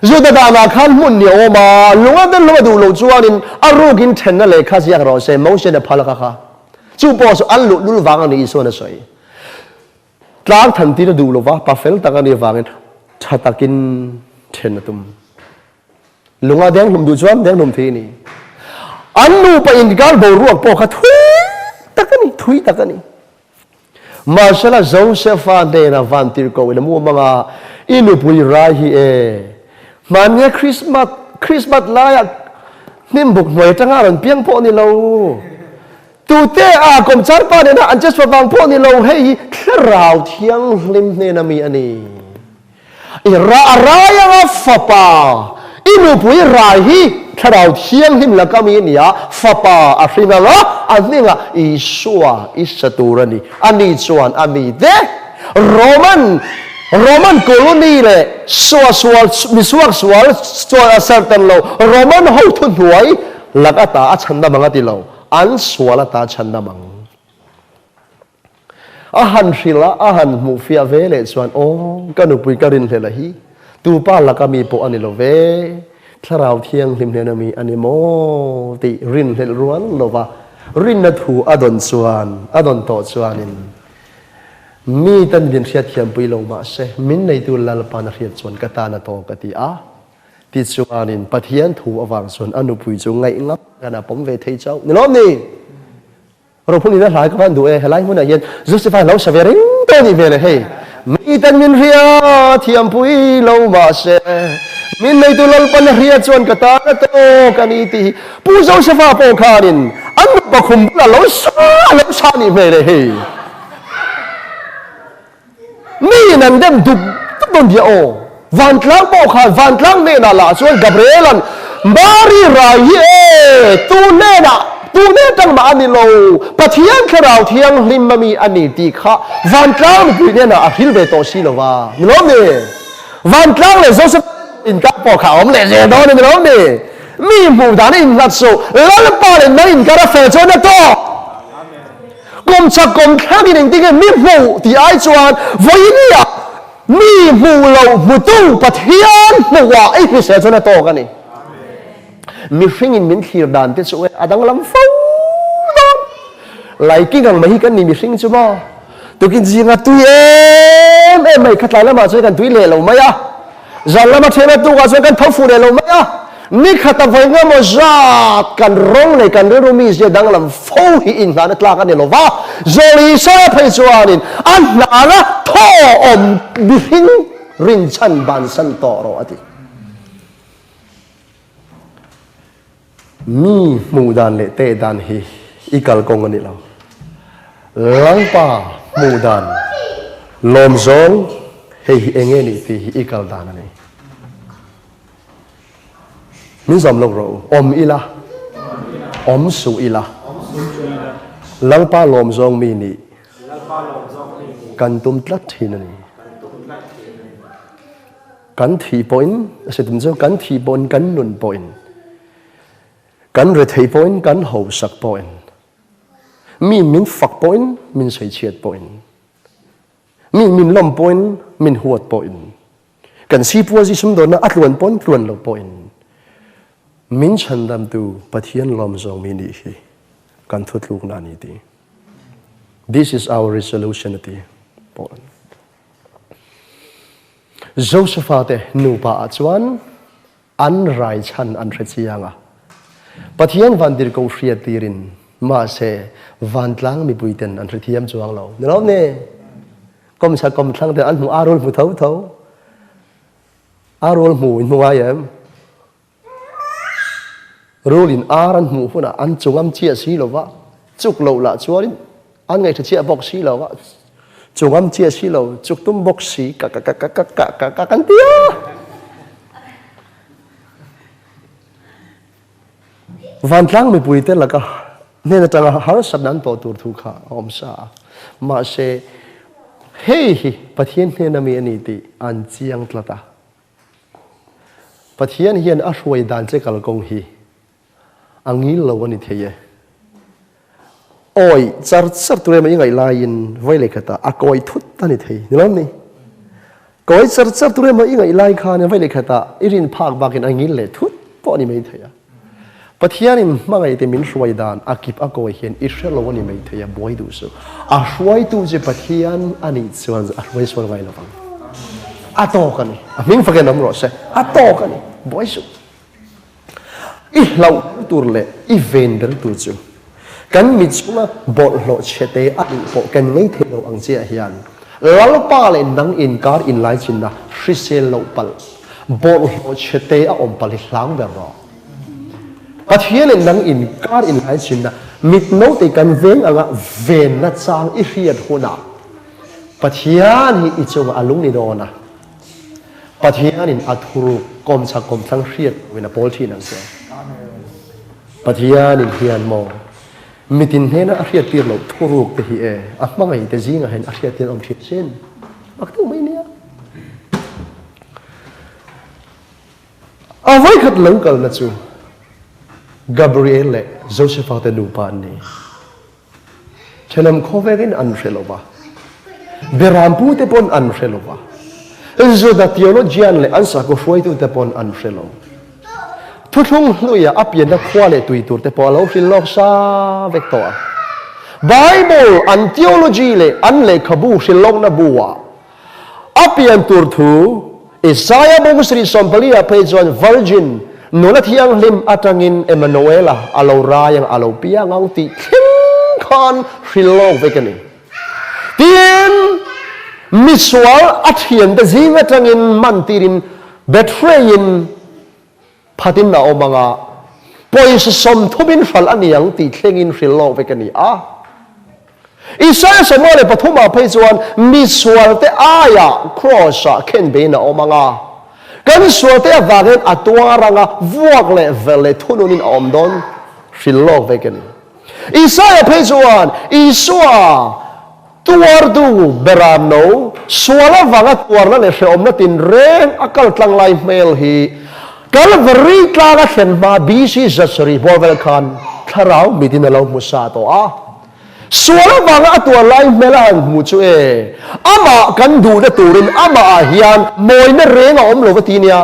Juda danah khan hmun ni a awm a, lung a den hlum a duh loh chuanin a rukin thenna lehkha ziak rawh se, Mosian a phal a kha kha. Chu pawh chu an luhlul vang a ni Isuan a sawi. Tlang than tir a duh lova, pa fel tak a nih avangin tha takin then a tum. Lunga deng hlum duh chuan deng hlum thei a ni. An nupa inkar boruak pawh kha thui tak a ni, thui tak a ni. Mahsela Josefa hnena vantirhkoh in a mu mang a, I nupui rai hi e, hmannia Krismas, Krismas laia hnimbuk hnuai atanga a rawn piang pawh a ni lo. Tute a kawmchar pa nena an chesua vang pawh ni lo, hei hi Thlarau Thianghlim hnena mi a ni. I ra a rai anga fapa, i nupui rai hi Thlarau Thianghlim laka mi a ni a, fapa a hring anga a hningah Isua i sa tur a ni. Ani chuan a mite Roman Roman colony leh suahsual misuaksual serhtan lo Roman ho thuhnuai lak ata a chhandam ang a ti lo. An sual ata chhandam ang. A han hrilh a, a han hmuh fiah ve leh chuan, Aw, ka nupui ka rinhlelh a hi, tu pa laka mi pawh a ni lo ve, Thlarau Thianghlim hnena mi a ni maw? tih rinhlelh rual lova rinna thu a dawn chuan, a dawn tawh chuanin, Mi tan min hriatthiampui lo mahse, min neitu Lalpa'n a hriat chuan ka tan a tawk a ti a. Tichuanin Pathian thu avang chuan a nupui chu ngaih ngam kan a pawm ve thei chauh. Ni lawm ni? Rophun in a hlai ka van duh e, helai hmunah hian Josefa lo sa ve reng tawh nih hmel e hei. Mi tan min hria thiampui lo mahse min neitu Lalpan a hria chuan ka tan a tawk a ni tih hi Pu Josefa pawh khanin a nupa khum bulah lo sa a lo sa nih hmel e hei. Miin an dem dup dup dawn bia aw. Vantlang pawh khan vantlang hnenah lah chuan Gabriel-a'n Mari rai hi e, tu hnenah, tu hnen tang mah a ni lo, Pathian Thlarau Thianghlim a mi a ni tih kha vantlang mipui hnenah a hril ve tawh si lo va, ni lawm ni? Vantlang leh Joseph inkar pawh kha a awm leh zel dawn a ni lawm ni? Mi hmuh dan a innghat suh, Lalpa leh nang inkar a fel chuan a tawk. Kum chak kum thlangin engtin nge mi hmuh tih ai chuan vawinia mi hmuh lo hmutu Pathian hmuhah i hrisel chuan a tawk a ni. Mihringin min thlir dan te chu e a danglam fo dawn. Laiking ang mai hi kan ni mihring chu maw? Tukin zinga tui em em mai kha tlai lamah chuan kan tui leh lo mai a. Zan lama thena tukah chuan kan tho fuh leh lo mai a, ni khata vawi nga maw zat kan rawng leh kan rilru mizia danglam fo hi inhlahna tlak a ni lo va, Zawli sawi phei chuanin a hnana thaw awm mihring rinchhan bansan tawh rawh a ti. Mi hmuh dan leh teh dan hi i kalkawng a ni lo. Lalpa hmuh dan lawm zawng hei hi eng nge nih tih hi i kal dan a ni. Min zawm lawk rawh u. Awm ila, awm suh ila. Lalpa lawm zawng mi nih kan tum tlat thin a ni. Kan thih pawhin, a si tum chu kan thih pawhin kan nun pawhin, kan rethei pawhin kan hausak pawhin, mi min fak pawhin min sawichhiat pawhin, Mi min lawm pawhin min huat pawhin kan sipuazi sumdawnna a tluan pawn tluan lo pawhin min chhandamtu Pathian lawm zawng mi nih hi kan thutlukna a ni ti. This is our resolution a ti Paul. Josepha te nupa ah chuan an rai chhan an hre chiang a. Pathian vantirhkoh hriat tirin mahse vantlang mipui ten an hrethiam chuang lo. Ni lo ni? Kawmchhak kawmthlang ten an hmu arul hmu tho tho. Arul hmu in hmu ngai em? Rul in ar an hmuh hunah an chungam chiah si lo va, chuk loh lah chuanin an ngaihṭha chiah bawk si lo va, chungam chiah si lo, chuk tum bawk si, ka ka ka ka ka ka ka ka kan ti a. Vantlang mipuite laka hnen aṭanga harsatna an tawh tur thu kha a awm sa a. Mahse, hei hi Pathian hnena mi a ni tih an chiang tlat a. Pathian hian a hruai dan che kalkawng hi a ngil lo a ni thei e. Awi char char tur emaw i ngaih laiin vawi leh khatah a kawi thut a ni thei, ni lo ni? Kawi char char tur emaw i ngaih lai khan vawi leh khatah i rin phak bakin a ngil leh thut pawh a ni mai thei a. Pathianin hmangaihte min hruai dan a kip a kawi hian i hre lo a ni mai thei a, buai duh suh. A hruaitu chu Pathian a nih chuan a hruai sual ngai lo vang. A tawk a ni. A hming fakin awm rawh se. A tawk a ni. Buai suh. I hlauh ber tur leh i ven ber tur chu kan mit chunga bawlhhlawh chhete a nih pawh kan ngei thei lo ang chiah hian Lalpa leh nang inkar inlaichinna hrisel loh palh, bawlhhlawh chhete a awm palh hi hlang ber rawh. Pathian leh nang inkar inlaichinna mit naute kan veng anga venna chang i hriat hunah Pathian hi i chungah a lung ni dawn a, Pathianin a thuruk kawmchhak kawmthlang hriat loin a pawl thin ang che. Pathianin hian maw Mitin hnena a hriattir loh thuruk te hi e, a hmangaih te zingah hian a hriattir awm thin sin. Mak deuh mai nia. A vawikhat lo kalna chu Gabriel leh Josepha te nupa an ni. Thenawm khawvekin an hre lo va, Berampu te pawn an hre lo va, Juda theologian leh an sakhaw hruaitute pawn an hre lo. Thuthlung hluia a pianna khua leh tui tur te pawh a lo hrilh lawk sa vek tawh a. Bible an theology leh an lehkhabu hrilh lawkna bu-ah a pian tur thu Isaiah bung sarih 40 ah phei chuan Virgin nula thianghlim atangin Emmanuela a lo rai ang a lo piang ang tih thleng khan hrilh lawk vek a ni. Tin, misual a thiante zing atangin man tirin betray-in phatin a awm ang a, pawisa 30 in hralh a ni ang tih thlengin hrilh lawk vek a ni a. Isaiah 43 ah phei chuan misualte aiah kraws-ah khenbeiin a awm ang a, kan sualte avangin a tuar ang a, vuak leh velh leh thununin a awm dawn hrilh lawk vek a ni. Isaiah phei chuan Isua tuartu beram no, sual avanga tuarna leh hrehawmna tinreng a kal tlang lai hmel hi Kalvari tlanga thlen hma BC 700 bawr vel khan thlarau mitin a lo hmu sa tawh a. Sual avanga a tuar lai hmel a han hmu chu e, amah kan duhna turin amahah hian mawina reng a awm lo va ti nia.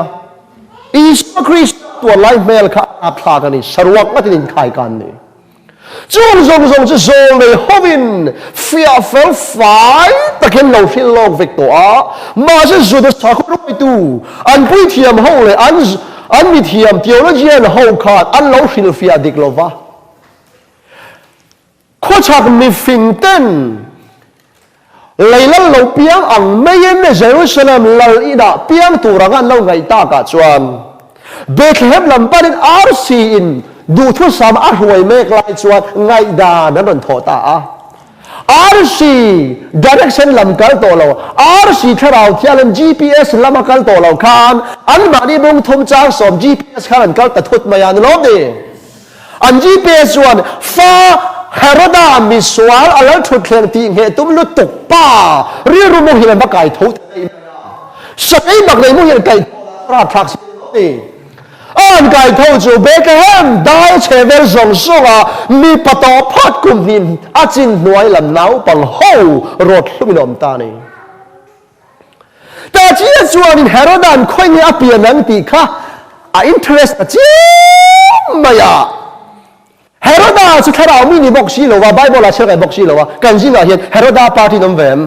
Isua Krista tuar lai hmel kha a rapthlak a ni, saruak ngatin inkhai ka an ni. Chung zawng zawng chu zawlnei hovin fiah fel fai takin lo hrilh lawk vek tawh a, mahse Juda sakhaw ruaitu, an puithiam ho leh an an mithiam theologian ho khan an lo hrilhfiah dik lo va. Khawchhak mifing ten lei lal lo piang ang maiin Jerusalem lal inah piang tur anga an lo ngaih takah chuan Bethlehem lam panin arsi in duhthusam a hruai mek lai chuan ngaihdan an rawn thawh ta a. Arsi direction lam kal tawh lo, arsi thlarau thialim GPS lama kal tawh lo khan anmahni bung thum chang sawm GPS khan an kal ta thut mai a ni lawm ni? An GPS chuan fa Heroda misual a lal thutthleng tih ngheh tum lutuk pa rilru muhil an va kai tho ta daih mai a. Sakei bak nei muhil kaih tho lah rapthlak si lo ni. A an kai tho chu Bethlehem dai chhe vel zawng zawnga mipa tawh phawt kum hnih a chin hnuai lam naupang ho rawt hlumin a awm ta a ni. Ta chiah chuanin Heroda'n khawi nge a pian ang tih kha a interest ta chiam mai a. Heroda chu thlarau mi ni bawk si lo va, Bible ah chhiar kai bawk si lo a, kan zingah hian Heroda party in awm ve em?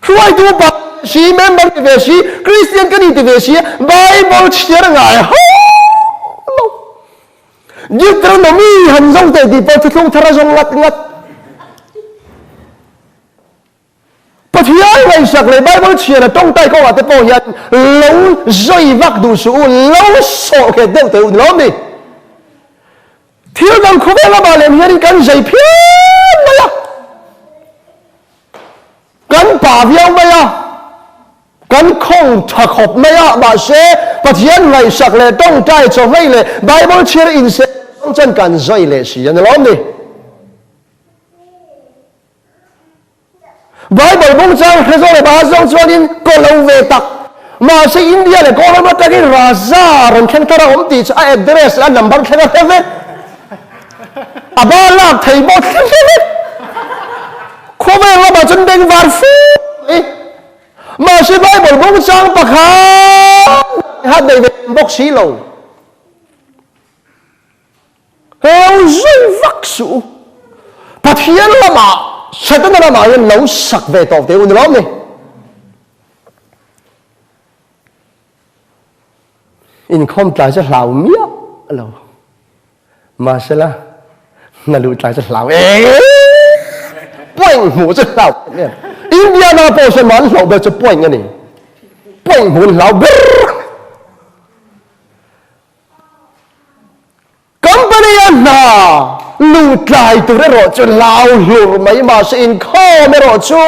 Hruaitu pa si, member ni ve si, Christian ka ni ti ve si, Bible chhiar ngai hauh lo. Deuteronomy han zawng teh tih pawh thuthlung thar a zawng ngat ngat. Pathian ngaihsak leh Bible chhiar a tawngtai kawngah te pawh hian lo zawi vak duh suh u, lo sawh nghet deuh teh u ni lawm ni? Thil dang khawvel lamah lem hianin kan zai phian mai a, kan pa viau mai a, kan khawng tha khawp mai a, mahse Pathian ngaihsak leh tawngtai chawhmei leh Bible chhiar inseh chuan kan zai leh si a ni lawm ni? Bible bung chang hre zawng leh pakhat zawng chuanin kaw lo ve tak. Mahse India leh Kawl ram atangin Raja rawn thleng thar a awm tih chu a address leh a number thleng a hre vek. A ba lak thei pawh thleng hre vek. Khawvel lamah chuan bengvar fu mai. Mahse Bible bung chang pakhat hat nei ve bawk si lo. Lo zui vak suh u. Pathian lamah, Setana lamah hian lo sak ve tawh teh u ni lawm ni? Inkhawm tlai chu hlau miah lo. Mahsela, hna luh tlai chu hlau em. Point hmuh chu hlau em em. Indiana pawh sawn an hlauh ber chu point a ni. Point hmuh an hlau ber. Company-a hna luh tlai tur erawh chu hlau hlur mai mahse inkhawm erawh chu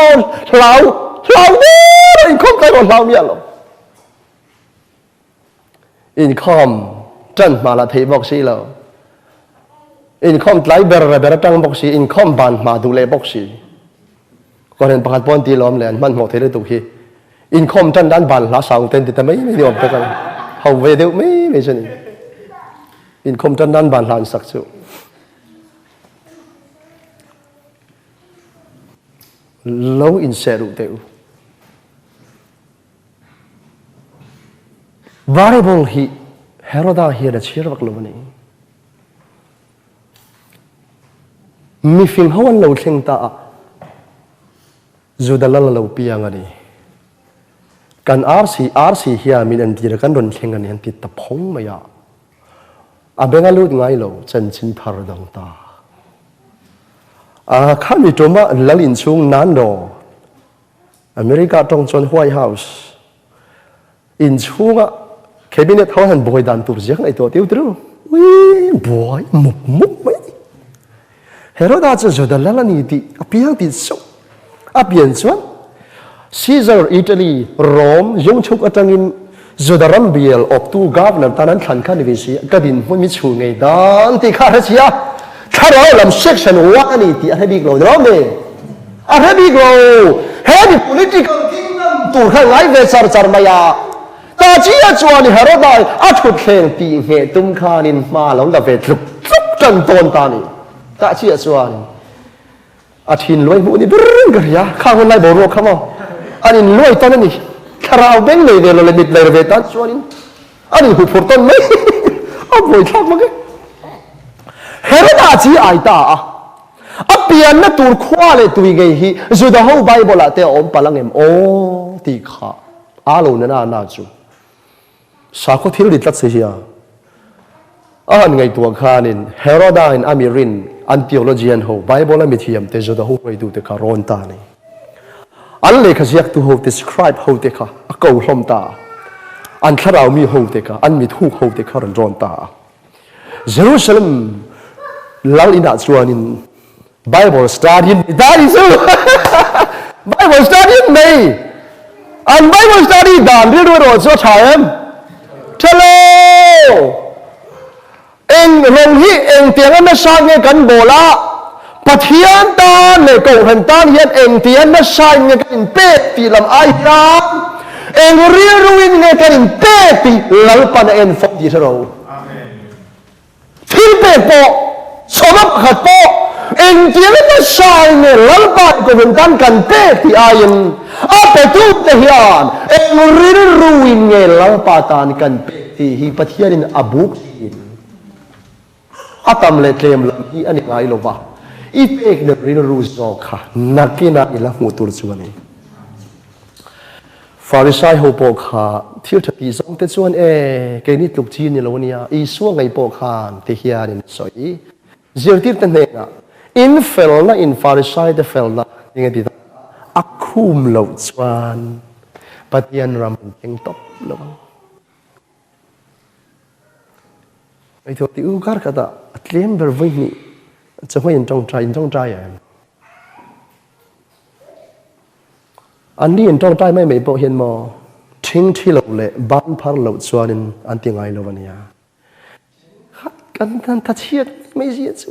hlau hlau der a, inkhawm tlai erawh hlau miah lo. Inkhawm tan hma lah theih bawk si lo. Inkhawm tlai ber ber atang bawk si, inkhawm ban hma duh leh bawk si. Kohhran pakhat pawh an ti lawm le, an hmanhmawh thei lutuk hi. Inkhawm tan dan ban hla sang te an ti ta mai mai ni awm tak a ni. Ho ve deuh mai mai chu a ni. Inkhawm tan dan ban hla an sak chu. Lo inseh ruh teh u. Bible hi Heroda hian a chhiar vak lo a ni. Mifing ho an lo thleng ta a, Juda lal a lo piang a ni. Kan arsi, arsi hian min entir a, kan rawn thleng a ni an ti ta phawng mai a. A beng a lut ngai lo, chanchin thar dang ta. A khami ṭuma lal inchhung Nando, America ṭawng chuan White House, Inchhunga cabinet ho han buai dan tur ziak ngaihtuah tiu tirh ui buai mup mup mai a ni. Heroda chu Juda lal a ni tih a piang tih chauh a pian chuan Caesar Italy Rome Yongchuk atangin Juda ram bial awptu governor tan an thlan kha ni ve si a, ka dinhmun mi chhu ngei dan tih kha a hre si a, thlarau lam section 1 a ni tih a hre bik lo ni lawm ni? A hre bik lo. He mi political kingdom tur kha ngai ve char char mai a. Ta chiah chuan Heroda a thutthleng tih ngheh tum khanin hma lo la ve tluk tluk tan tawn ta ni. Ta chiah chuan a thin luai hmuh ni ber in ka hria. Khang hun lai boruak kha maw? An in luai tawn a ni. Thlarau beng nei ve lo leh mit nei ve tan chuanin an in huphurh tawn mai. A buaithlak vak e. Heroda chi ai ta a. A pianna tur khua leh tui ngei hi Juda ho Bible ah te a awm palh angem aw tih kha aa lo nena na chu sakhaw thil ni tlat si hi a. A han ngaihtuah khanin Heroda in a mi rin an theologian ho Bible a mithiam te Juda ho hruaitute kha rawn ta a ni. An lehkha ziaktu ho te scribe ho te kha a ko hlawm ta a. An thlarau mi ho te kha an mithuk ho te kha rawn rawn ta a. Jerusalem lal inah chuanin Bible study an nei ta ni chu. Bible study an nei. An Bible study dan rilru erawh chu a tha em? Tha lo. Eng rawng hi engtiang a nasa nge kan bawl a, Pathian tan leh Kohhran tan hian engtiang nasa in nge kan inpek tih lam ai hian eng rilruin nge kan inpek tih Lalpan a en fawm tih hre ro. Thil pek pawh, sawma pakhat pawh, Engtiang nasa in nge Lalpa in Kohhran tan kan pek tih aiin a petute hian eng rilru in nge Lalpa tan kan pek tih hi Pathian in a buk thin. A tam leh tlem lam hi a ni ngai lo va, i pekna rilru zawk kha nakinah i la hmuh tur chu a ni. Farisai ho pawh kha thil tha tih zawng te chuan e, keini tluk chi ni lo a nia, Isua ngei pawh khan ti hian in sawi. Zirtirte hnenah, In felna in Farisai te felna eng a ti ta? A khum loh chuan Pathian ram an thleng tawp lo ang. Ngaihtuah tih u kar khatah a tlem ber vawi hnih chawhmeh in tawngtai in tawngtai em? An ni in tawngtai mai mai pawh hian maw ṭhingṭhi lo leh ban phar loh chuanin an ti ngai lo a nia. Khat kan han tha chhiat mai zia chu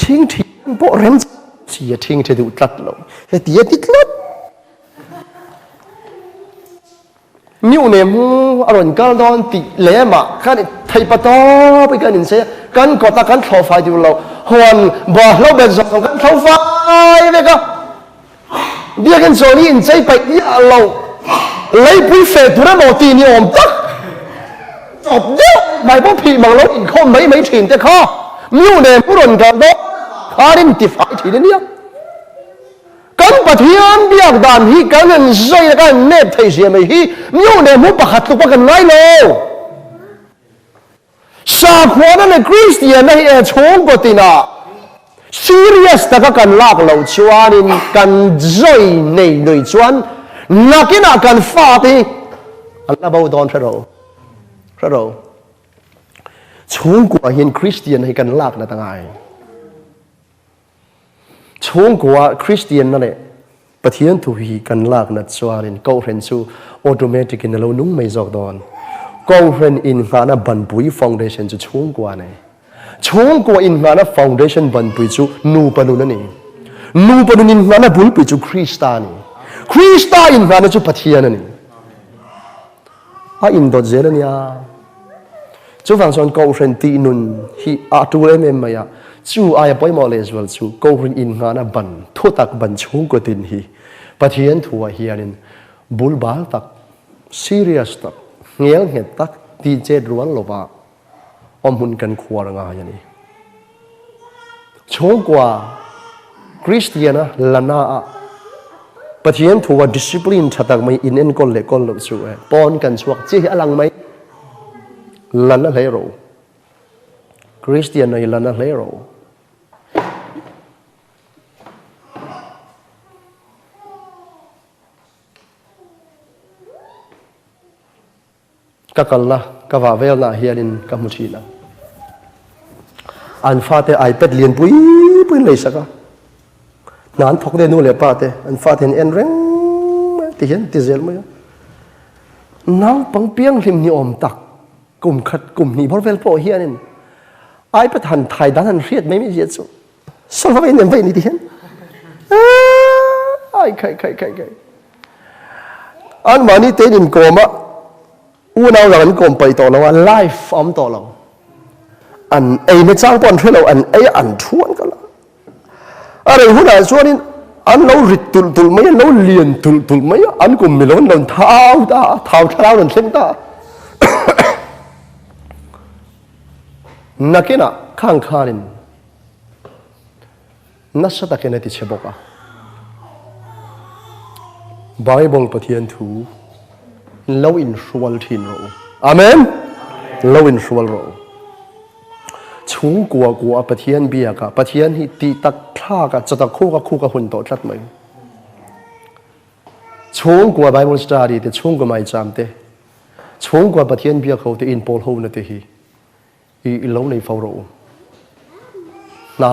ṭhingṭhi an pawh rem si a ṭhingṭhi duh tlat lo. Heti a ti tlat. Miu nem hu a rawn kal dawn tih lemah khan theihpa tawp in kan insei a, kan kawt a kan thlawh fai duh lo, huan bawlhlo bet zawk zawk kan thlo fai vek a, biakinn chawl hi inchei paih diah lo, leipui feh tur emaw tih ni awm tak tawp deuh mai pawh phih mang lo inkhawm mai mai thin te kha miu nem hu rawn kal dawn khan in ti fai thin a nia. Kan Pathian biak dan hi kan han zai a, kan han nep thei zia mai hi miu leh hmu pakhat tluk a kan ngai lo. Sakhuana leh Kristianna hi e chhungkaw tinah serious taka kan lak loh chuanin kan zai nei lui chuan nakinah kan fate hi an la bo dawn hre ro hre ro. Chhungkua hian Kristianna hi kan lak nat a ngai. Chhungkua Kristianna leh Pathian thu hi kan lak nat chuanin Kohhran chu automatic in a lo nung mai zawk dawn. Kohhran innghahna banpui foundation chu chhungkua a nei. Chhungkua innghahna foundation banpui chu nupa nun a ni. Nupa nun innghahna bulpui chu Krista a ni. Krista innghahna chu Pathian a ni. A indawt zel a nia. Chuvang chuan Kohhran tih nun hi a tul em em mai a, chu aia pawimawh lehzual chu Kohhran innghahna ban thutak ban chhungkaw tin hi Pathian thuah hianin bul bal tak, serious tak, hngel nghet tak tih chet rual lova awm hun kan khuar ngai a ni. Chhungkua Kristiana lana ah Pathian thua discipline tha tak mai in enkawl leh kawl loh chu e pawn kan chhuak chiah hi a lang mai. Lana hle ro. Kristian hi lana hle ro. Ka kalna, ka vah velnaah hianin ka hmu thin a. An fate iPad lian pui puiin lei sak a. Hna an thawk deuh nu leh pa te, an fate an en reng mai a, tihian ti zel mai a. Naupang pianghlim ni awm tak, kum khat kum hnih bawr vel pawh hianin iPad han thai dan han hriat mai mai zia chu sawlva in em vei ni tihian. Ai khai khai khai khai. Anmahni tein inkawm a, unau dang an kawm paih tawh lo a, life a awm tawh lo. An ei na chang pawh an hre lo, an ei a, an thu an kal a. A rei hunah chuanin an lo rit tulh tulh mai a, an lo lian tulh tulh mai a, an kum milo an rawn thau ta a, thau thlarau an rawn thleng ta a. Nakinah khang khanin Nasa takin a ti che bawk a. Bible Pathian thu lo inhrual thin rawh u. Amen. Lo inhrual rawh u. Chhungkua kua Pathian biaka Pathian hi tih tak thlak a chawtak khuk a khuk a hun tawh tlat mai. Chhungkua Bible study te chhungkua maicham te chhungkua Pathian biak ho te inpawl ho na te hi I lo nei fo rawh u. Hna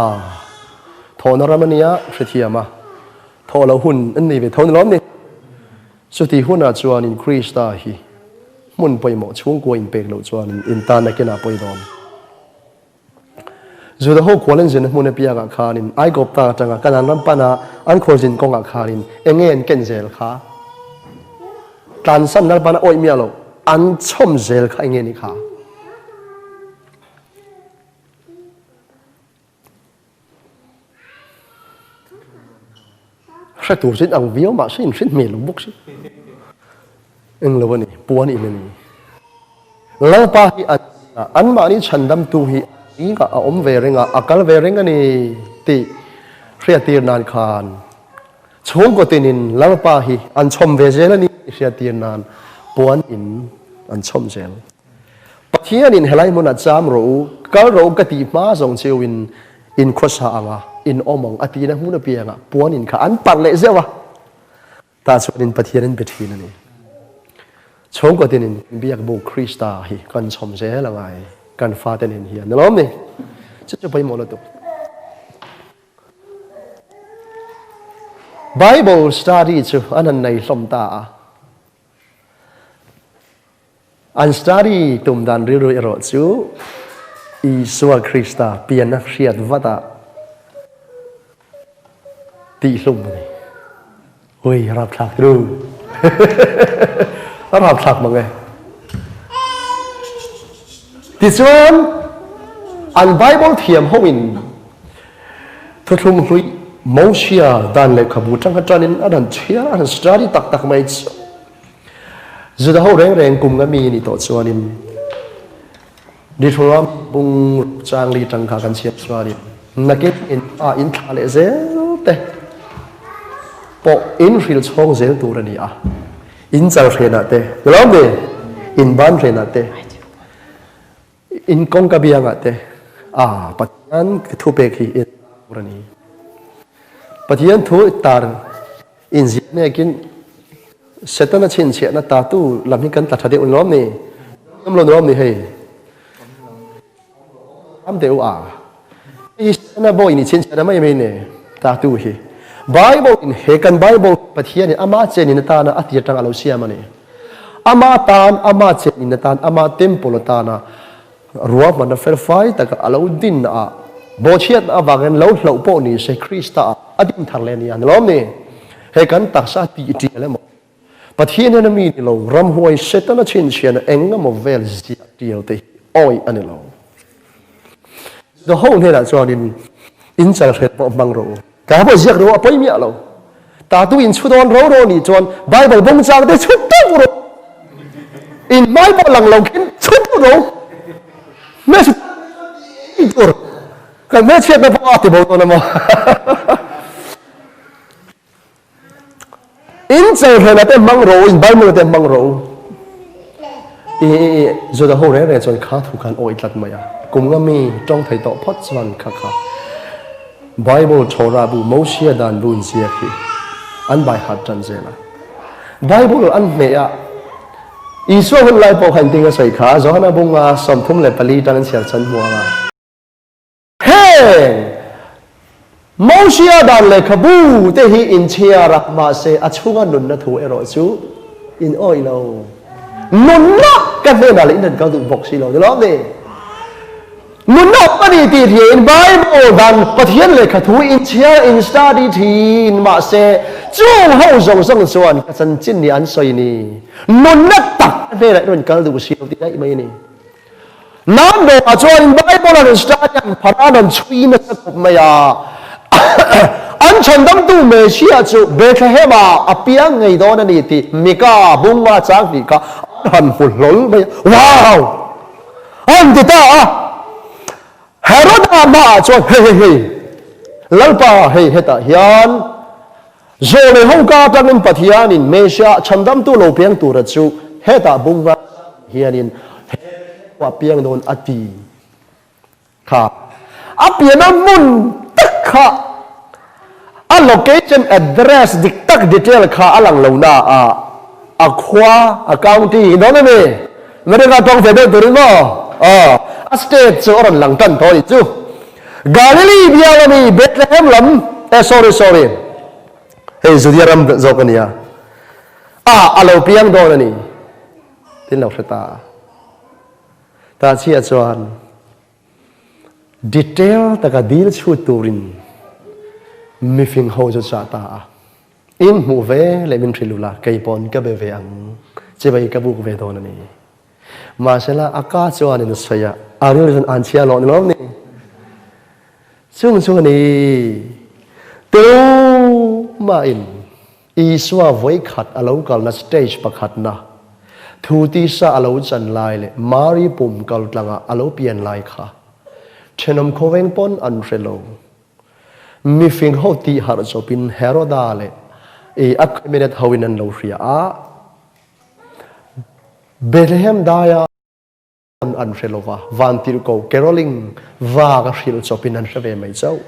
thawhna ram a nia hrethiam a, thawh loh hun an nei ve tho ni lawm ni. Chuti hunah chuanin Krista hi hmun pawimawh chhungkua inpek loh chuanin in tan nakinah pawi dawn. Juda ho khual an zinna hmun apiangah khanin Aigupta atanga Kanaan ram pana an khualzin kawngah khanin enge an ken zel kha? Tlansan Lalpan a awih miah loh an chhawm zel kha enge ni kha? Hre tur chu in ang viau mahse in hre hmel lo bawk si. Eng lo a ni, puan in a ni. Lalpa hi an zingah, anmahni chhandamtu hi an zingah a awm ve reng a, a kal ve reng a ni tih hriattir nan khan chhungkaw tinin Lalpa hi an chhawm ve zel a ni tih hriattir nan puan in an chhawm zel. Pathianin helai hmunah cham rawh u, kal rawh u ka tih hma zawng cheuin in khawsa ang a, in awm ang a tihna hmun apiangah puan in kha an parh leh zeuh a. Tah chuanin Pathian in be thin a ni. Chhungkaw tinin biakbu Krista hi kan chhawm zel a ngai kan fate nen hian ni lawm ni? Chu chu pawimawh lutuk. Bible study chu an han nei hlawm ta a. An study tum dan rilru erawh chu Isua Krista pianna hriat vatah tihhlum a ni. Ui, a rapthlak ru. A rapthlak mang e. Tichuan, an Bible thiam hoin thuthlung hlui Mosia dan lehkhabu tang atanin an han chhiar, an han study tak tak mai chu. Juda ho reng reng kum nga mi ni tawh chuanin Deuteronomy bung changli tang kha kan chhiat chuanin nakin in a in thla leh zel te pawh in hril chhawng zel tur a ni a, in chal hrenah te, ni lo mi? In ban hrenah te, in kawngka biangah te a Pathian thupek hi in tur a ni. Pathian thu tar Inziah hnekin Setana chhinchhiahna tatu lam hi kan tla tha deuh lawm ni? Awm lo nuam ni hei. Am deuh a. Hei hi Setana bawi ni chhinchhiahna mai mai ni tatu hi. Bible in he kan Bible Pathian in ama chenin atana a tir tang a lo siam a ni. Ama tan, ama chenin atan, ama temple atana Ruahmanna felfai taka a lo din a, bawhchhiatna avangin lo hlauh pawh ni se Krista ah a din thar leh nia ni lawm ni? He kan taksa tih tial emaw, Pathian hian a mi ni lo, ramhuai Setana chhinchhiahna eng emaw vel ziah tial te hi awih a ni lo. Juda ho hnenah chuanin in chalhret pawh hmang rawh u. Ka pawh ziak ro a pawi miah lo. Tatu in chhu dawn ro ro nih chuan Bible bawng chang te chhu teuh ro. In hmai pawh lang lo khin chhu teuh ro. Hmeichhe tur kan hmeichhiatna pawh a ti bo dawn emaw. In chawlhhlena te hmang rawh u, in Bible te hmang rawh u. I i i Juda ho reng reng chuan kha thu khan awih tlat mai a. Kum nga mi tawng thei tawh phawt chuan kha kha Bible Torah bu Mosia dan bu inziak hi an bai hat tan zel a. Bible an hmeh a, Isua hun lai pawh kha engtin a sawi kha Johana bunga 34 tang an chhiar chan hmuang a. Heng Mosia dan lehkhabu te hi inchhiar a, mahse a chhunga nunna thu erawh chu in awih lo. Nunna ka hnenah leh in han kal duh bawk si lo ni lawm ni? Nunna awm a ni tih hriain Bible dan Pathian lehkha thu inchhiar in study thin mahse chung ho zawng zawng chuan ka chanchin ni an sawi ni. Nunna tak ka hnenah in rawn kal duh si lo tih daih mai a ni. Nan dawhah chuan Bible an study an pharh a, an chhui nasa khawp mai a. An chhandamtu Messiah chu Bethlehem-ah a piang ngei dawn a ni tih Mika bunga chang hnih kha an han hmu hlawl mai a. Wow! An ti ta a. Heroda hmaah chuan, Hei, hei, hei, Lalpa, hei hetah hian Zawlei ho ka atangin Pathianin Messiah chhandamtu lo piang tura chu hetah bunga hianin he khua piang dawn a ti kha. A pianna hmun tak kha a location address dik tak detail kha a lang lo na a, a khua, a county dawn a ni. America tawng ve deuh turin maw? Aw, a state chu a rawn lang tan tawh a nih chu. Galilee bial a ni, Bethlehem lam, eh sorry sorry, hei Judea ram zawk a nia, ah a lo piang dawn a ni, tin lo hre ta a. Tah chiah chuan detail taka dil chhut turin mifing ho chu chah ta a, in hmuh ve leh min hrilh ula, kei pawn ka be ve ang, chibai ka buk ve dawn a ni. Mahsela a ka chuan in sawi a, a rilru chuan an chhia lawh ni lawm ni. Chung chu a ni. Tumah in. Isua vawikhat a lo kalna stage pakhatna, thu tisa a lo chan lai leh Mari pum kal tlanga a lo pian lai kha thenawm khawveng pawn an hre lo. Mifing ho tih harh chawpin Heroda leh a cabinet hoin an lo hria a, Bethlehem daia an hre lo va, vantirhkoh caroling vak a hrilh chawpin an hre ve mai chauh.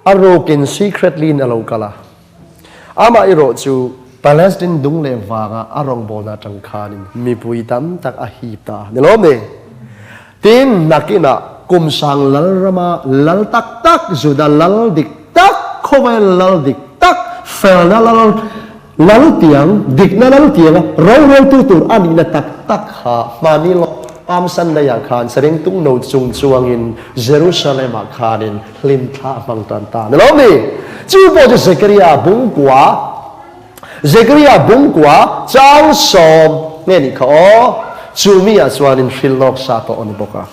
A rukin secretly in a lo kal a, amah erawh chu Palestine dung leh vanga a rawngbawlna atang khanin mipui tam tak a hip ta ni lawm ni? Tin, nakinah kum sang lal rama lal tak tak, Juda lal dik tak, khawvel lal dik tak, felna lal Lal tiang, dikna lal tianga roreltu tur a nihna tak tak kha hmani lawk Palm Sunday-ah khan sareng tung no chung chuangin Jerusalem-ah khanin hlimthla a hmang tan ta a ni lo mi? Chu pawh chu Zekaria bungkua, Zekaria bungkua chang sawm nge nih kha aw, chu mi-ah chuanin hrilh lawk sa tawh a ni bawk a.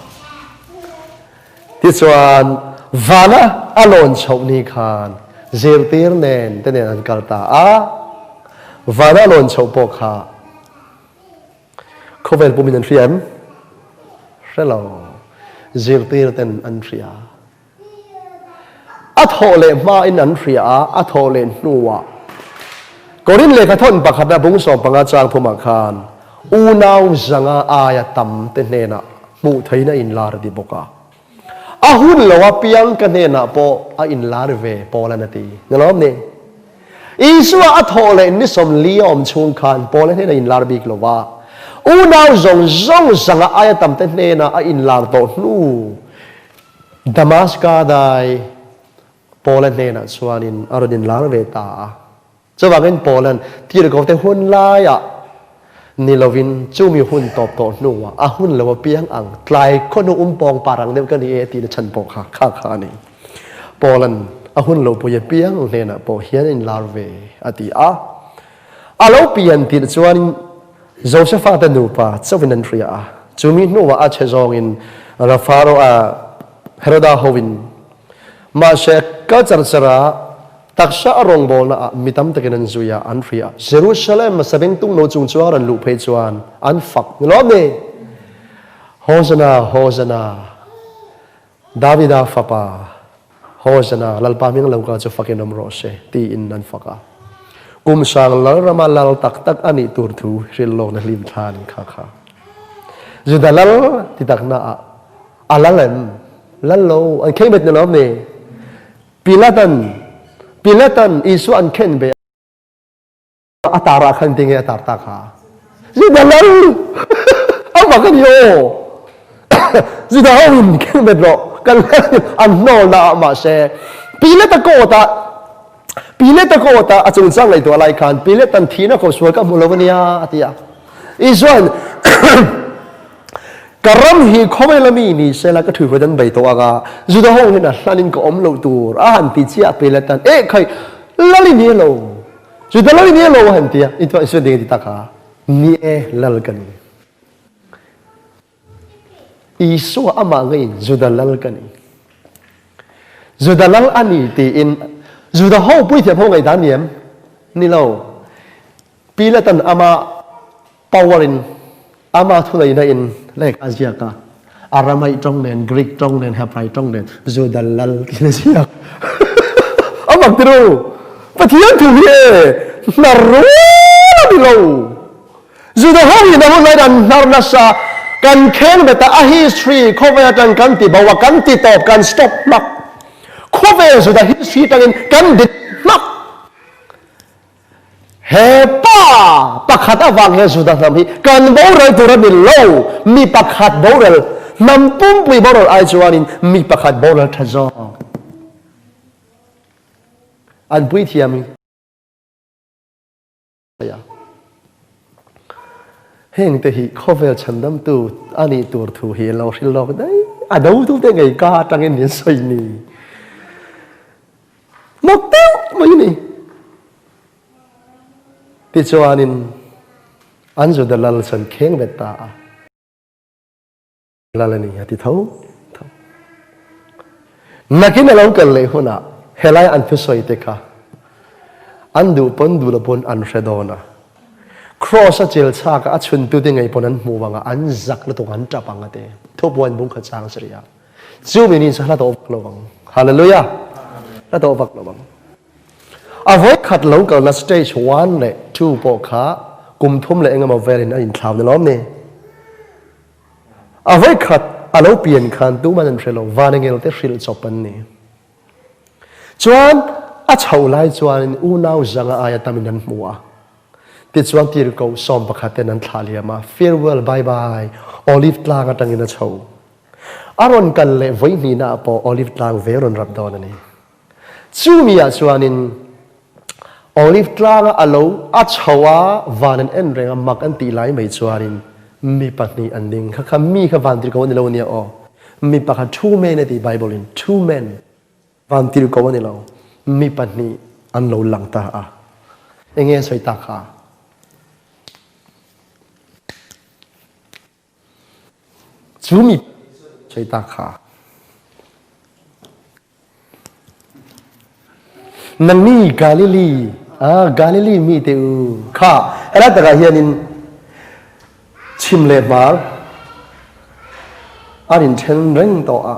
Tichuan, vana a lawn chhoh ni khan zirtir nen te nen an kal ta a, vana a lawn chhoh pawh kha khawvel pumin an hria em? Hre lo, zirtir ten an hria. A thawh leh hmain an hria a, a thawh leh hnuah Korin lehkha thawn pakhatna bung 15 chang thumah khan unau zanga aia tam te hnenah hmuh theihna inlar a ti bawk a. A hun lo a piang ka hnenah pawh a inlar ve Paul-an a ti. Ni lawm ni? Isua a thawh leh ni 40 a awm chhung khan Paul-a hnenah inlar bik lo va, unau zawng zawng zanga aia tam te hnenah a inlar tawh hnu Damaska dai Paul-a hnenah chuanin a rawn inlar ve ta a. Chuvangin Paul-a'n tirhkohte hun laiah ni lovin chumi hun tawp tawh hnuah a hun lo apiang ang tlai khawhnu um pawng par ang deuh ka ni e tihna chhan pawh kha kha kha a ni. Paul-a'n a hun lo pui apiang hnenah pawh hian a inlar ve a ti a. A lo pian tirh chuanin Josepha te nupa chauhin an hria a. Chumi hnuah a che zawngin Pharaoh-a Heroda hoin Mahse, ka char char a, taksa a rawngbawlna ah mi tam takin an zui a, an hria a. Jerusalem a sabengtung no chung chuang rawn luh phei chuan an fak ni lawm ni? Hosanna, Hosanna, Davida fapa, Hosanna, Lalpa hming lo kal chu fakin awm rawh se, tiin an fak a. Kum sang Lalrama lal tak tak a nih tur thu hrilh lawkna hlim thla an kha kha. Juda lal ti takna ah A lal em? Lal lo. An khen bet ni lawm ni? Pilatan Pilatan Isua an khen be a tar ah khan tinge a tar ta kha? Juda lal a mak a ni aw. Juda ho in khen bet rawh kan lal an hnawl na ah mahse Pilata court ah Pilata court ah a chungchang ngaihtuah lai khan Pilatan thihna ko sual ka hmu lo ania a ti a. Isuan Ka ram hi khawvel a mi ni sela ka thuihhruai dan bei tawh ang a, Juda ho hian a hlan in ka awm loh tur a han ti chiah pe let tan, Eh khai, lal i ni lo, Juda lal i ni lo a han ti a, i chuan Isuan ding a ti tak a, Ni e, lal ka ni. Isua amah ngeiin Juda lal ka ni. Juda lal a ni tiin Juda ho puithiam ho ngaihdan ni em? Ni lo. Pilatan ama power in ama thuneihna in lehkha a ziak a, Aramaic tawng nen, Greek tawng nen, Hebrai tawng nen Juda lal tiin a ziak. A mak tiru! Pathian thu hi e hnar rual a ni lo. Juda ho in a hun laiin an hnar nasa, kan kheng bet a, a history khawvel atang kan ti bo a, kan ti tawp, kan stop hmak. Khawvel Juda history atangin kan delete hmak. He pa pakhat avang hian Juda hnam hi kan boral tur a ni lo, mi pakhat boral, hnam pumpui boral ai chuanin mi pakhat boral tha zawk. An puithiam hi a. Heng te hi khawvel chhandamtu a nih tur thu hi an lo hrilh lawk daih. A dotute ngei ka atangin min sawi ni. Mak deuh mai a ni. Tichuanin an Juda lal chuan kheng vet ta a. Lal a ni a ti tho tho. Nakin a lo kal leh hunah helai an thusawi te kha. An duh pawn duh lo pawn an hre dawn a. Kraws a chil chhak a, a chhuntute ngei pawn an hmuh vang a, an zak lutuk an tap ang a ti. Thupuan bung kha chang si rih a. Chu mi ni chu hla tawh vak lo vang. Hallelujah! Hla tawh vak lo vang. A vawikhat lo kalna stage one leh two pawh kha kum thum leh engemaw velin a inthlau ni lawm ni? A vawikhat a lo pian khan tuman an hre lo, vanengel te hrilh chawp an ni. Chuan a chhoh lai chuanin unau zanga aia tamin an hmu a. Tichuan tirhkoh 11 ten an thlah liam a, Farewell, bye bye, Olive tlang atangin a chho. A rawn kal leh vawihnihna ah pawh Olive tlang ve rawn rap dawn a ni. Chumi ah chuanin Olive tlanga a lo a chho a, van an en reng a, mak an tih lai mai chuanin mi pahnih an ding. Kha kha mi kha van tirhkoh a ni lo ania aw. Mi pakhat two men a ti Bible in, two men. Van tirhkoh a ni lo. Mi pahnih an lo lang ta a. Enge a sawi tak kha? Chu mi sawi tak kha. Nangni Galili, ah, Galili mi te u kha helai takah hianin chhim leh hmar an inthen reng tawh a.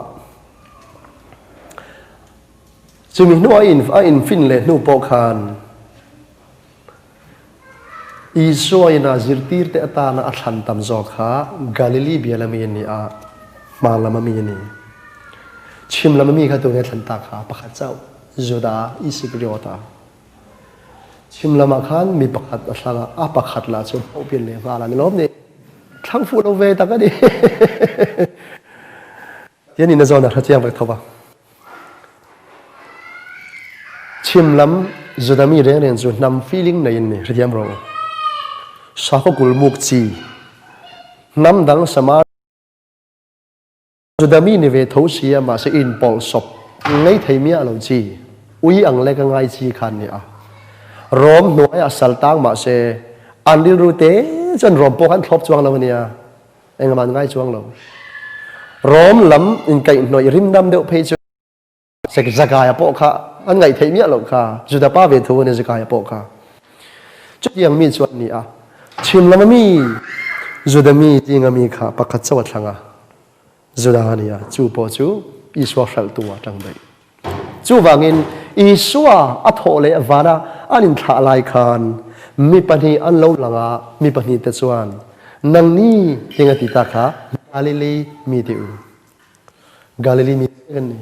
Chumi hnu a in a infin leh hnu pawh khan Isua in a zirtirte atana a thlan tam zawk kha Galili bial ami a ni a, hmar lam ami a ni. Chhim lam ami kha tunge thlan tak kha pakhat chauh, Juda Isikriota. Chhim lamah khan mi pakhat a thlang a, a pakhat lah chu hmuh pian leh nghal a ni lawm ni. Thlang fuh lo ve tak a ni. Tian in a zawn a hre chiang vek tho va. Chhim lam Juda mi reng reng chu hnam feeling nei in ni hrethiam rawh u. Sakhaw kulmuk chi hnam dang Samar Juda mi ni ve tho si a mahse inpawlh sawp ngei thei miah lo chi ui ang lek a ngai chi khan ni a. Rom hnuaiah sal tang mahse an rilru te chuan Rom pawh khan thlawp chuang lo a nia. Engmah an ngai chuang lo. Rom lam inkaihhnawih rimdam deuh phei chu Zakaia pawh kha an ngaih theih miah loh kha. Juda pa ve thu a ni Zakaia pawh kha. Chutiang mi chu an ni a. Chhim lama mi Juda mi zinga mi kha pakhat chauh a thlang a. Juda a ni a, chu pawh chu Isua hralhtu ah tang daih. Chuvangin, Isua a thawh leh vana an inthlah lai khan mi pahnih an lo lang a, mi pahnihte chuan, Nangni heng a ti ta kha Galili mi tih u. Galili mi kan ni.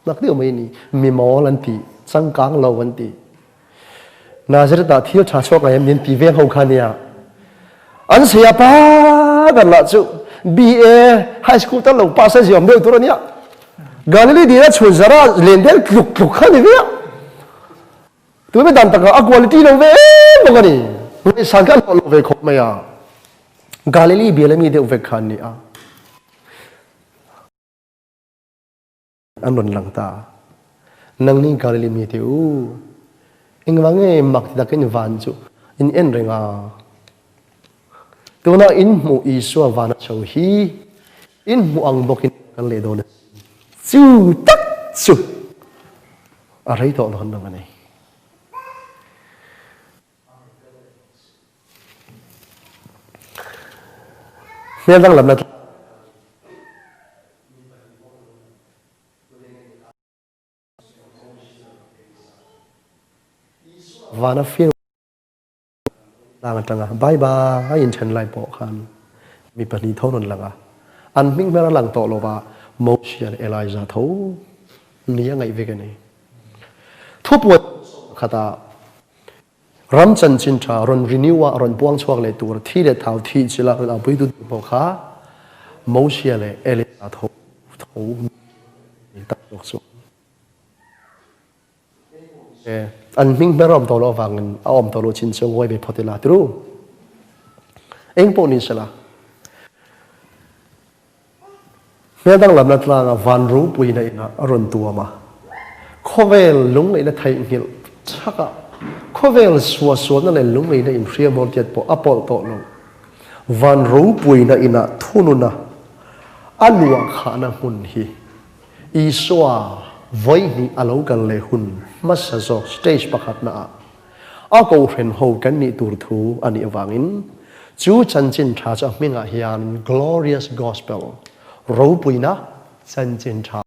Nak deuh mai ni. Mi mawl an ti, changkang lo an ti. Nazareth ah thil tha chhuak ngai em nin ti veng ho kha nia. An saya pa ber lah chu BA high school tal lo pass a ziam deuh tur ania. Galilee dina chhun zara len del tluk tluk kha ni via. Tu me dan taka a quality lo ve em bawk ani. Ngaihsan kha hlawh lo ve khawp mai a. Galilee bial ami deuh vek kha an ni a. An rawn lang ta. Nangni Galili mite u, engvang nge mak ti takin van chu in en reng a? Tunah in hmuh Isua vana chho hi in hmuh ang bawkin kan leh dawn a si. Chu tak chu a rei tawh dawn lo a ni. Hmel danglamna Vana fir tlang atanga bye bye a inthen lai pawh khan mi pahnih tho rawn lang a, an hming hmer a lang tawh lova Moshe leh Elijah tho ni a ngaih vek a ni. Thupuan khatah Ram chanchin tha rawn renew a rawn puang chhuak leh tur thi leh thau thih chila rawn aupui tu tur pawh kha Mosia leh Elija tho tho ni tak zawk chu an hming hmer a awm tawh loh avangin a awm tawh loh chin chu ngawi ve phawt ila tiru eng pawh ni sela Hmel danglamna tlanga van ropuina inah a rawn tuam a, khawvel lungngaihna theihnghilh chhakah khawvel suahsualna leh lungngaihna inhriamhawm tiat pawh a pawlh tawh lo. Van ropuina inah thununa a luahkhahna hmun hi Isua vawihnih a lo kal leh hun hmasa zawk stage pakhatnaah. A kohhran ho kan nih tur thu a nih avangin chu chanchin tha chu a hmingah hian Glorious Gospel, ropuina chanchin tha.